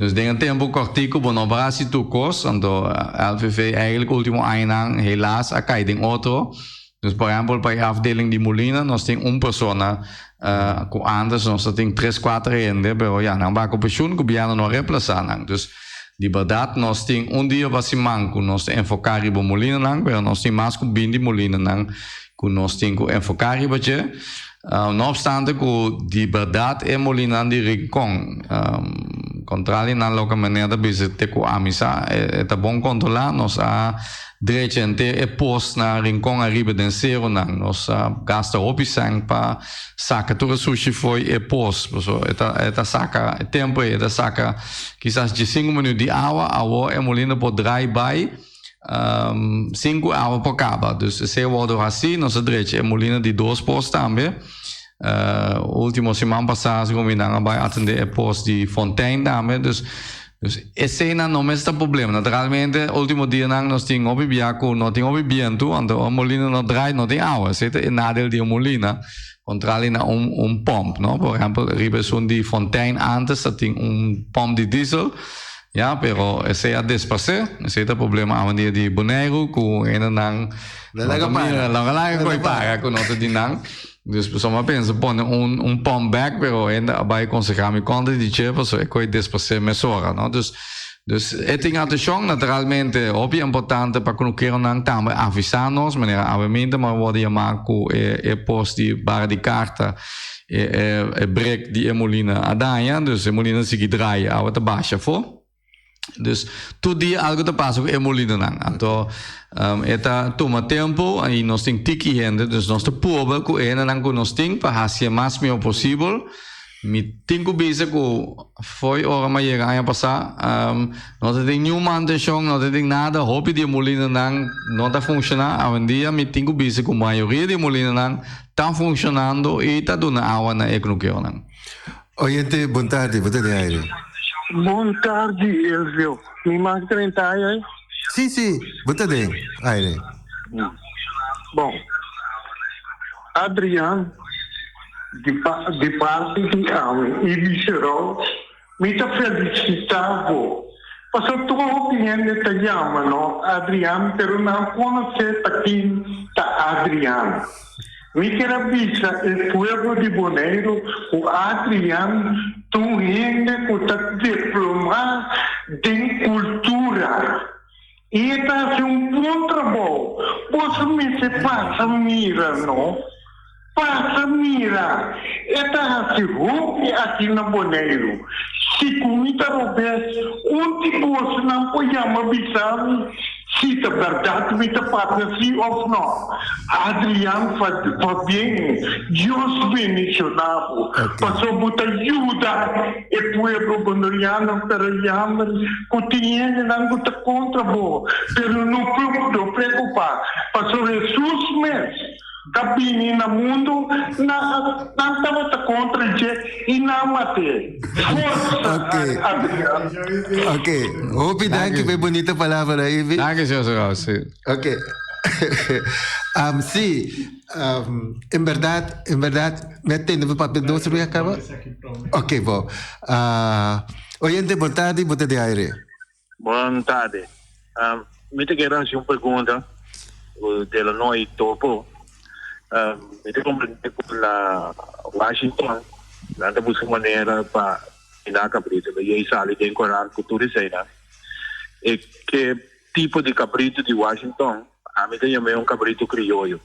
Dus den e tempu kòrtiku bo no por hasi tur kos, anto LVV eigenlijk último añanan helaas a kai den otro. Dus por ehèmpel pa e afdeling di Molina nos tin un persona ku ántes nos ta tin tres kuater hende, pero ya nan bai ku penshun, gobièrnu no a remplasá nan. Dus di bèrdat nos tin un dia pa siman ku nos ta enfoká riba molinanan, pero nos tin mas ku binti molinanan ku nos tin ku enfoká riba dje. No opstante ku di bèrdat e molinanan di Rincon, kontrali nan loke meneer ta bisa te ku ami sa, e ta bon kontrolá. Nos a drecha henter e pos na Rincon ariba den seronan. Nos a gasta hopi sèn pa saka tur e sushi fo'i e pos. Pasobra e ta e ta saka e tempu ei e ta saka kisas diesinku minüt di awa, awor e molina por drai bai. Sin cu awa por caba. Dus esey a wordo haci. Nos a drecha e molina di dos pos tambe. Ultimo siman pasa segun mi nan a bay atende e pos di Fontein tambe. Dus dus eseynan no mester ta problema. Naturalmente ultimo dianan nos tin hopi bia cu no tin hopi bientu anto e molina no draai no tin awa. Esey ta e nadeel di e molina contrali na un un pomp no. Por ehempel riba esun di Fontein antes ta tin un pomp di diesel. Ya, pero esei a desparsé. Esei ta problema awendia di Boneiru ku hendenan No laga para. No laga koi para ku no ta di nan. Dus pasobra mi a pensa pone un un pump bek, pero hende a bai konsehá mi kontra di dje pasobra e koi desparsé mesora, no. Dus dus e tin atenshon naturalmente hopi importante pa kunukeronan tambe avisá nos, manera awe minta mi a wòrdu yamá ku e e post di bara di karta. E e brek di e molina a daña, dus e molina sigui draai, awa ta basha afó. Dus tur dia algo ta pasa ku e molinanan. Anto e ta tuma tempu i nos tin tiki hende, dus nos ta proba ku e hendenan ku nos tin pa hasi e mas mihó posibel. Mi tin ku bisa ku fo'i ora mi a yega aña pasá no ta tin niun mantenshon, no ta tin nada, hopi di e molinanan no ta funshoná. Awendia mi tin ku bisa ku mayoria di e molinanan Ta funcionando y ta duna awa na e knukeonan. Oyente, bon tardi, bo ta den aire. Bon tardi Elvio, mi mag drenta aire? Si, si, bo ta den aire. Bon, Adrian, di di parti di ami y Vicerol, Mi ta felicita bo. Pasobra tur hopi hende ta yama no Adrian pero nan conoce ta kin ta Adrian. Mi kier a bisa e pueblo di Boneiru cu Adrian ta un hende cu ta diploma den cultura y e ta haci un bon trabou. Boso mester pasa mira no. Pasa mira, e ta hasi hopi aki na Boneiru. Si ku mi ta robes, un di bosonan por yama bisa mi si ta bèrdat mi ta papia si òf nò. Adrian Fabien, Dios bendishoná bo, pasobra bo ta yuda e pueblo boneriano, pero jammer ku tin hendenan ku ta kontra bo, pero no preokupá, pasobra Hesus mes ta bini na mundu, nan nan tabata kontra dje i nan mat'é. Forsa, Adrian. Ok, hopi danki pa e bunita palabra, Ivy. Danki, señor Serrao, sí. Ok. um, sí, um, en verdad, en verdad, me atende pa papia dos ruia acaba? Ok, bo. Uh, oyente, bon tarde, bote de aire. Bon tarde. Um, mi te quiero hacer una pregunta de la Noi Topo. Um, mi te comprende con la Washington. Nan te busca manera pa na cabrito. Me jei sali den coral cu tur esena. E que tipo di cabrito di Washington, ami ta yam'é un cabrito crioyo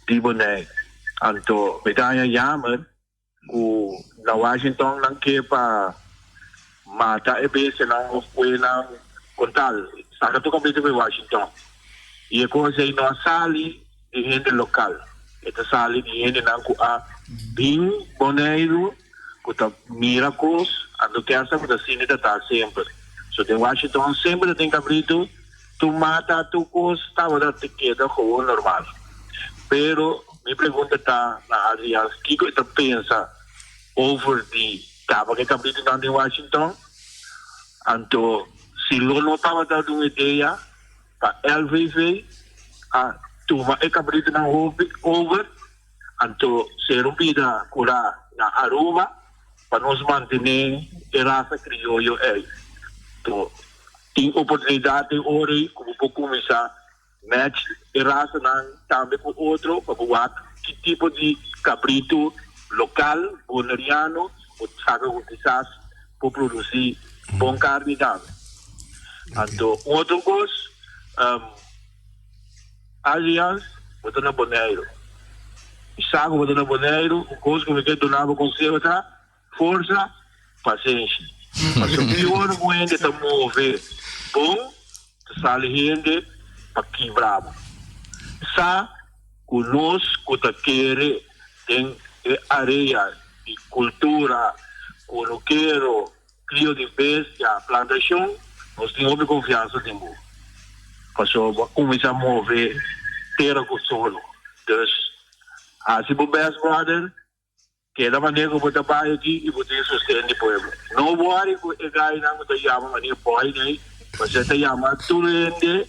di Bonaire. Anto mi ta haña jammer cu na Washington nan ke pa mata e bestianan of pue nan con tal saca tur cabrito for Washington. Y e cos ey no a sali di hende local, e ta sali di hendenan cu a bin Boneiru cu ta mira cos, anto kesta cu ta sinti ta ta semper. So den Washington semper ta tin cabrito, tur mata, tur cos tabata ta keda gewoon normal. Pero mi pregunta ta na Adriaans kico e ta pensa over di caba cu e cabritonan den Washington? Anto si lo no tabata di un idea pa LVV a tuma e cabritonan hopi over, Anto ser un bida curá na Aruba pa nos mantené e rasa crioyo ei. To tin oportunidad den ora ei cu bo por cuminsá match e rasanan tambe cu otro pa bo wak ki tipo di cabrito local boneriano bo saca cu kisas por producí bon carni tambe. Anto un otro cos, Allianz, bo ta na Boneiru. Mi sa ku bo ta na Boneiru, un kos ku mi ke duna bo konseho ta, forsa, pasenshi. Pasobra ki ora ku hende ta move bon, ta sali hende pa kibra bo. Sa ku nos ku ta kere den e area di kultura, kunukero, Crio di bestia, plantacion, nos tin hopi confiansa den bo. Pasobra bo a cuminsa move tera cu solo. Dus, haci bo best brother, keda manera cu bo ta bay aki y bo tin sosten di pueblo. No worry cu e guynan cu ta yama manera boy nei, pasobra e ta yama tur hende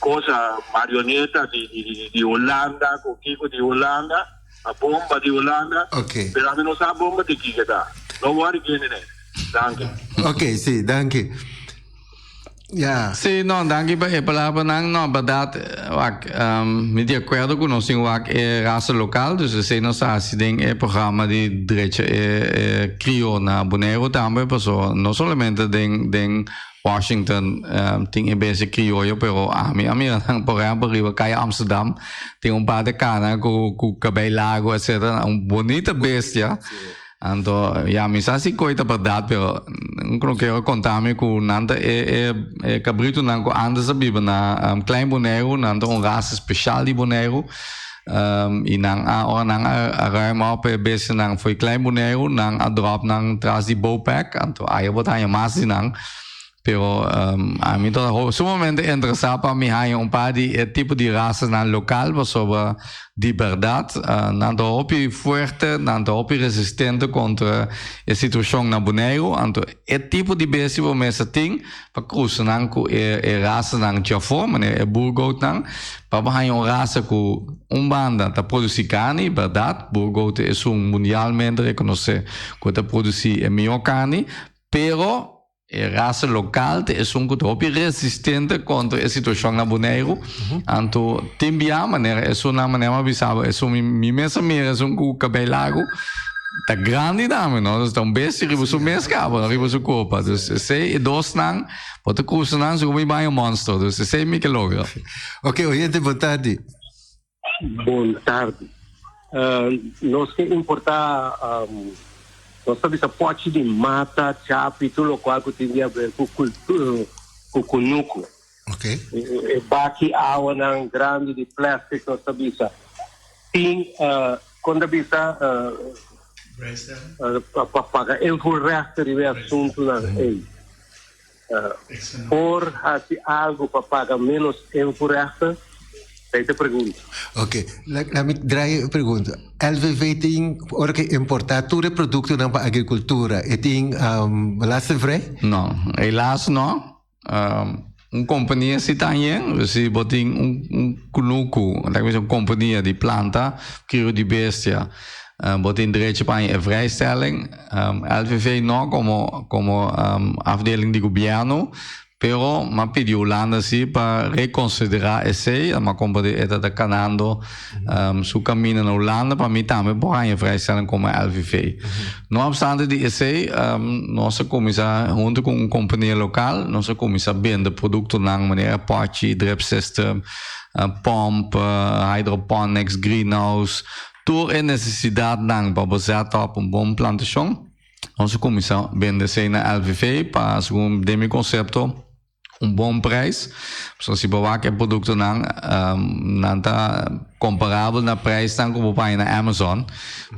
cosa marioneta di Hulanda cu kico di Hulanda. A bomba di Hulanda. Ok. Pero ami no sa bomba di kiko ta. No worry kende ne. Danki. Ok, si, danki. Ja. Si, no, danki pa e palabranan. No, berdad, wak, mi di akuerdo ku nos tin wak e rasa lokal, dus esei nos ta hasi den e programa di drecha e e krio na Boneiru tambe, paso no solamente den den Washington tin e bestia crioyo pero ami a mira nan por ehempel riba calle Amsterdam tin un par de cana cu cu cabey largo etcetera un bonita bestia anto ya mi sa si coy ta berdad pero no kero conta mi cu nan ta e e e cabritonan cu antes a biba na Klein Boneiru nan ta un rasa special di Boneiru y nan a ora nan a ruim op e bestianan fo'i Klein Boneiru nan a drop nan tras di Bopec anto aya bo ta haña mas di nan pero ami ta sumamente interesá pa mi haña un par di e tipo di rasanan lokal pasobra di bèrdat nan ta hopi fuerte nan ta hopi resistente kontra e situashon na Boneiru anto e tipo di bestia bo mester tin Pa krusa nan ku e e rasanan djafó, manera e boergootnan, pa bo haña un rasa ku un banda ta produsí karni, bèrdat, boergoot ta esun mundialmente rekonosé ku ta produsí e mihó karni, pero e rasa lokal ta esun ku ta hopi resistente kontra e situashon na Boneiru. Anto tin bia, manera esunnan, manera mi a bisa bo, esun mi mi mes a mira esun ku kabei largu, Ta grandi tambe, no? Dus ta un bestia riba su mes caba, no? Riba su copa. Dus esey e dosnan, bo ta cruza nan, segun mi baña monster. Dus esey mi ke logra. Ok, oyente, bon tardi. Bon tardi. Nos ke importá nos ta bisa pòchi di mata, chapi, tur lokual ku tin di haber ku ku kunuku. E baki awanan grandi di plastic nos ta bisa. Tin kon ta bisa pa paga invoerrechten riba e asuntunan ei. Por hasi algu pa paga ménos invoerrechten? Esei ta e pregunta. Ok, laat mi draai e pregunta. LVV tin, ora ke importá tur e produktonan pa agrikultura, e tin belastingvrij? No, helaas no. Un kompania si ta yen, si bo tin un kunuku, laat mi bisa un kompania di planta, krio di bestia, bo tin derecho pa haña e vrijstelling. LVV no komo komo afdeling di gobièrnu, pero m'a pidi Hulanda si pa rekonsiderá esei, m'a komprendé e ta ta kanando su kaminda na Hulanda pa mi tambe por haña vrijstelling komo LVV. No opstante di esei, nos a kuminsá huntu ku un kompania lokal, nos a kuminsá bende produktonan manera pòchi, drip system, pòmp, hydroponics, greenhouse, Tur e nesesidatnan pa bo zet op un bon plantashon, nos a kuminsá bende esei na LVV pa segun den mi konsepto un bon prijs. Pasobra si bo wak e produktonan nan ta komparabel na prijsnan ku bo paña na Amazon,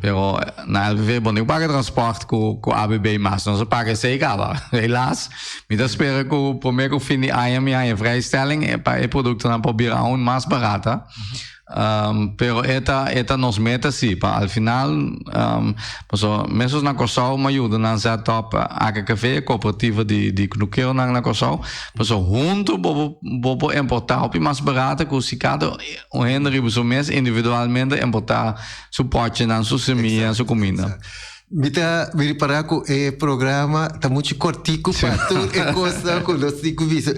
pero na LVV bo no tin ku paga transpòrt ku ABB mas, nos a paga esei kaba. Helaas mi ta spera ku promé ku fin di aña mi haña vrijstelling pa e produktonan por bira aun mas barata. Pero e ta e ta nos meta si pa al final paso mesos na Kòrsou mi a yuda nan set up AKKV e kooperativa di di knukeronan na Kòrsou paso huntu bo por bo por importá hopi mas barata ku si kada un hende riba su mes individualmente importá su pòchinan su semia su kuminda. Mi ta mi ripará ku e programa ta muchu kòrtiku pa tur e kosnan ku nos tin ku bisa.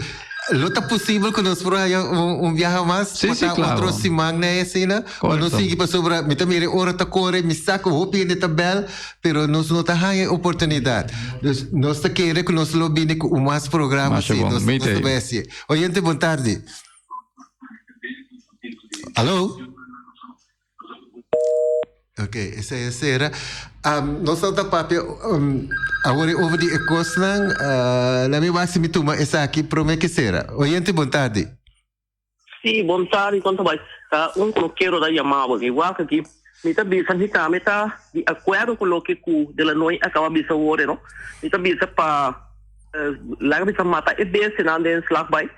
Lo ta posibel ku nos por haña un un biaha mas? Sí, sí, Por ta klaro. otro siman na e asina? O nos Korekto. sigui pasobra mi ta mira e ora ta kore, mi sa ku hopi hende ta bèl, pero nos no ta haña e oportunidat. Dus nos ta kere ku nos lo bini ku un mas programa Masha si bon. nos Mi nos ta t'ei. bai hasié. Oyente, bon tardi. Alo? Ok, esei a sera. Um, nos ta papia um, awor over di e kosnan. Uh, laat mi wak si mi tuma esaki prome ke sera. Oyente, bon tardi. Sí, bon tardi, kon ta bai? Ta un klokero ta yama bo. Igual que aki, mi ta bisa mi tambe ta di akuerdo ku loke ku Delanoy a kaba bisa awor, no? Mi ta bisa pa eh, laga bisa mata e bestianan den slag bai,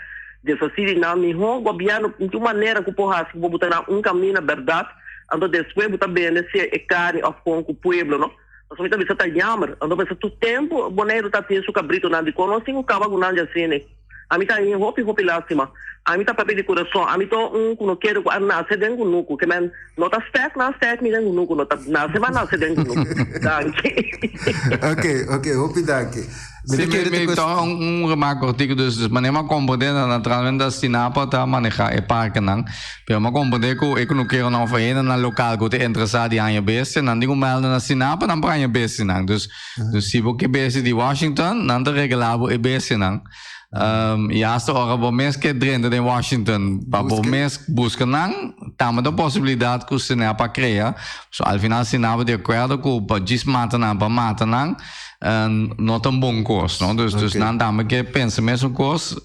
deshasí di nan mihó gobièrnu tin un manera ku por hasi ku bo buta nan un kaminda bèrdat, anto despues bo ta bende sea e karni òf kon ku pueblo, no? Pasobra mi ta bisa ta yammer, anto pensa tur tempu Boneiru ta tin su kabritonan, dikon nos tin ku kaba ku nan djasini? Ami ta haña hopi hopi lástima. Ami ta papia di kurason. Ami ta un ku no kere ku a nase den kunuku. Ke men no ta stèk nan stèk mi den kunuku. No ta nase ma nase den kunuku. Danki. Ok, ok, hopi danki. Mi Sí, ta kere mi te toch un remark kortiku. Dus, dus manera mi a komprendé na naturalmente ta Stinapa ta manehá e parkenan. Pero mi a komprendé ku e kunukeronan òf e hendenan lokal ku ta interesá di haña bestia, nan tin ku mèlda na Stinapa nan por haña bestianan. Dus, Dus si bo ke bestia di Washington, nan ta regala bo e bestianan. I hasta ora bo mes ke drenta den Washington pa bo mes buska nan, tambe ta un posibilidat ku Stinapa a krea. So al final Stinapa di akuerdo ku pa djis mata nan pa mata nan no ta un bon kos, no? Dus dus nan tambe ke pensa mesun kos,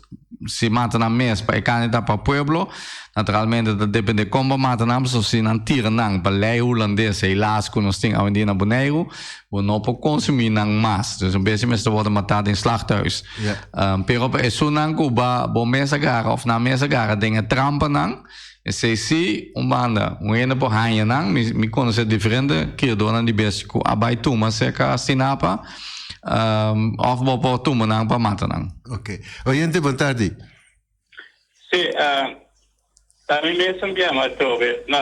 si mata nan mes pa e karni ta pa pueblo, Naturalmente ta depende kon bo mata nan, pasobra si nan tira nan pa lei hulandes, helaas ku nos tin awendia na Boneiru, bo no por konsumí nan mas. Dus un bes mester wòrdu matá den slachthuis. Pero pa esunnan ku ba bo mes a gara òf nan mes a gara den e trampanan, esei sí un banda un hende por haña nan. Mi mi konosé diferente kriadónan di bestia ku a bai tuma serka Stinapa, òf bo por tuma nan pa mata nan. Oké. Oyente, bon tardi. Sí, ta mi mesun bia mas trobe. No,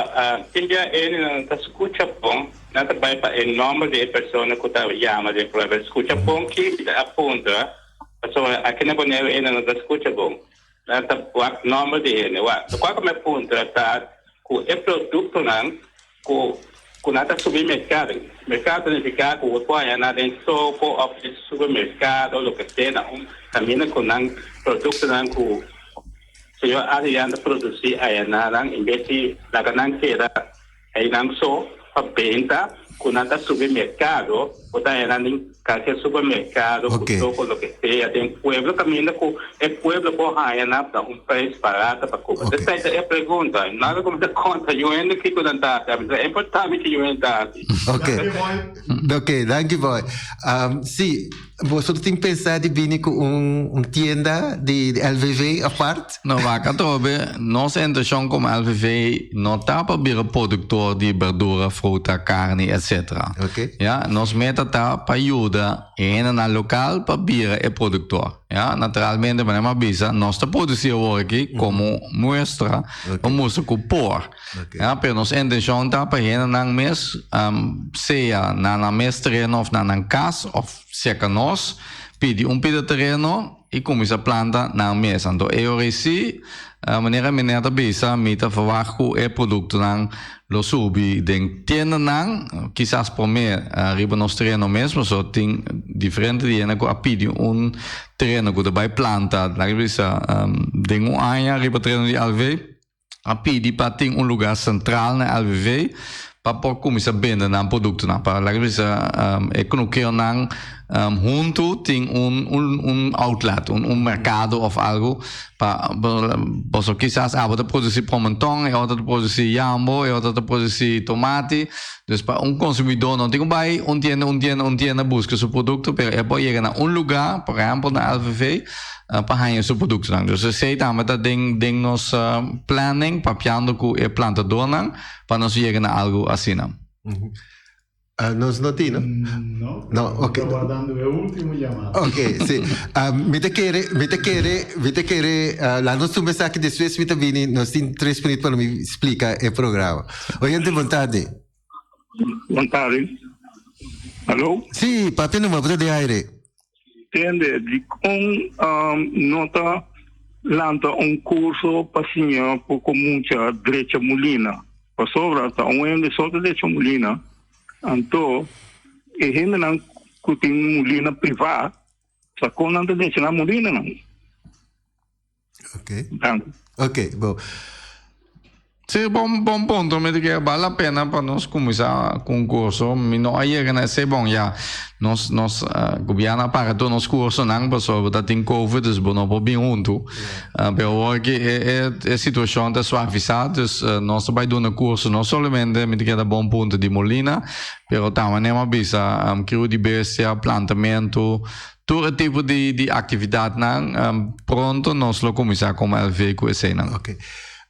tin bia ene nan ta skucha bon, nan ta bai pa e nomber di e persona ku ta yama den prueba. Skucha bon ki mi ta a puntra, pasobra aki na Boneiru ene no ta skucha bon. Nan ta wak nomber di hende. Wak, lokual ku mi a puntra ta ku e produktonan ku ku nan ta subi merkado. Merkado ta nifiká ku bo por haña nan den soko òf den supermerkado, loke sea na un kaminda ku nan produktonan ku. Señor Adrian ta produsí ayananan en bes di laga nan keda einan so pa benta ku nan ta subi merkado bo ta haña nan den kalker supermerkado ku toko loke sea den pueblo kaminda ku e pueblo por haña nan ta un preis barata pa kumpra. Esei ta e pregunta. Nada ku mi ta konta yu hende kiko nan ta hasi. Ami ta importa mi ki yu hende ta hasi. Ok. Ok, danki boy. Si, boso tin pensa di bini ku un tienda di LVV apart? No, wak atrobe, nos intenshon komo LVV no ta pa bira produktor di berdura, fruta, karni, etc. Ok. Ya, nos meta ta pa yuda e hendenan lokal pa bira e produktor. Ya, naturalmente, manera mi a bisa, nos ta produsí awor aki komo muestra pa mustra ku por. Ya, pero nos intenshon ta pa hendenan mes, sea na nan mes tereno òf na nan kas òf serka nos, pidi un pida tereno i kuminsá planta nan mes. Anto e ora ei sí, manera mi net a bisa, mi ta verwagt ku e produktonan lo subi den tiendanan, kisas promé riba nos tereno mes, pasobra tin diferente di hende ku a pidi un tereno ku ta bai planta, laga bisa, den un aña riba tereno di Alve. A pidi pa tin un lugar central na LVV pa por cuminsa bende nan productonan. Pa laga bisa e knukeonan hunto tin un un outlet, un un mercado of algo pa boso kisas abo ta produci promenton, e otro ta produci yambo, e otro ta produci tomati. Dus pa un consumidor no tin cu bay un tienda, un tienda, un tienda busca su producto, pero e por yega na un lugar, por ehempel na LVV, pa haña su produktonan. Dus esei tambe ta den den nos planning, papiando ku e plantadornan pa nos yega na algu asina. Nos no tin, no? No. No, ok. Mi ta wardando e ultimo yamada. Ok, si. Mi ta kere, mi ta kere, mi ta kere, laat nos tuma esaki despues mi ta bini, nos tin tres minuut pa mi splika e programa. Oyente, bon tardi. Bon tardi. Alo? Si, papia numa, bo ta den aire. Tende, dikon no ta lanta un kurso pa siña poko mucha drecha mulina? Pasobra ta un hende so ta drecha mulina, anto e hendenan ku tin mulina privá sa kon nan ta drecha nan mulinanan. Ok. Dank. Ok, bo. Sí, bon, bon punto. Mi ta kere bal la pena pa nos kuminsá ku un kurso. Mi no a yega na esei. Bon, ya, nos, nos gobierno a para tur nos kursonan pasobra ta tin covid, dus bo no por bin huntu. Pero awor aki e, e, e situashon ta suavisá, dus nos ta bai duna kurso no solamente, mi ta kere ta bon punto di molina, pero tambe mi a bisa kriu di bestia, plantamentu, Tur e tipo di di actividadnan pronto nos lo cuminsa como LV cu eseynan. Ok.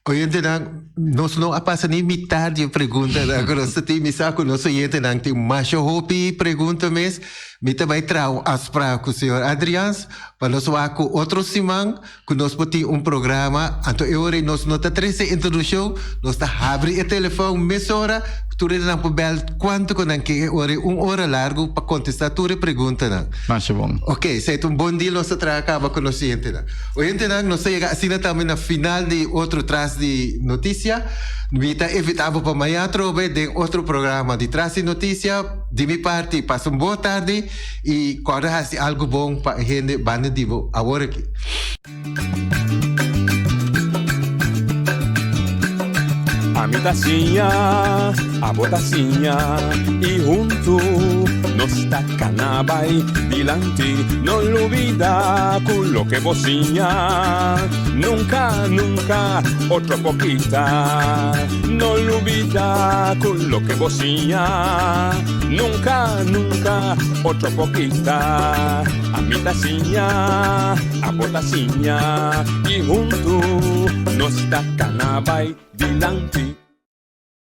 Oyentenan, nos no a pasa ni mitad di e preguntanan cu nos ta tin. Mi sa cu nos oyentenan tin masha hopi pregunta mes. Mi ta bay traha un afspraak cu señor Adriaans pa nos wak cu otro siman cu nos por tin un programa. Anto e ora nos no ta trece introduccion, nos ta habri e telefon mesora, tur hendenan por bel cuanto cu nan ke e ora, un ora largo pa contesta tur e preguntanan. Masha bon. Ok, esey ta un bon deal nos ta traha caba cu nos hendenan. Oyentenan, nos ta yega asina tambe na final di otro Tras di Noticia. Mi ta invita bo pa maña atrobe den otro programa di Tras di Noticia. Di mi parti, pasa un bon tardi. I kòrda hasi algu bon pa e hende banda di bo awor aki. Ami ta siña, abo ta siña, i huntu nos ta kana bai dilanti. No lubida ku loke bo siña, nunka, nunka otro por kita. No lubida ku loke bo siña. Nunca, nunca, otro por kita. Ami ta siña, abo ta siña, i huntu nos ta kana bai dilanti.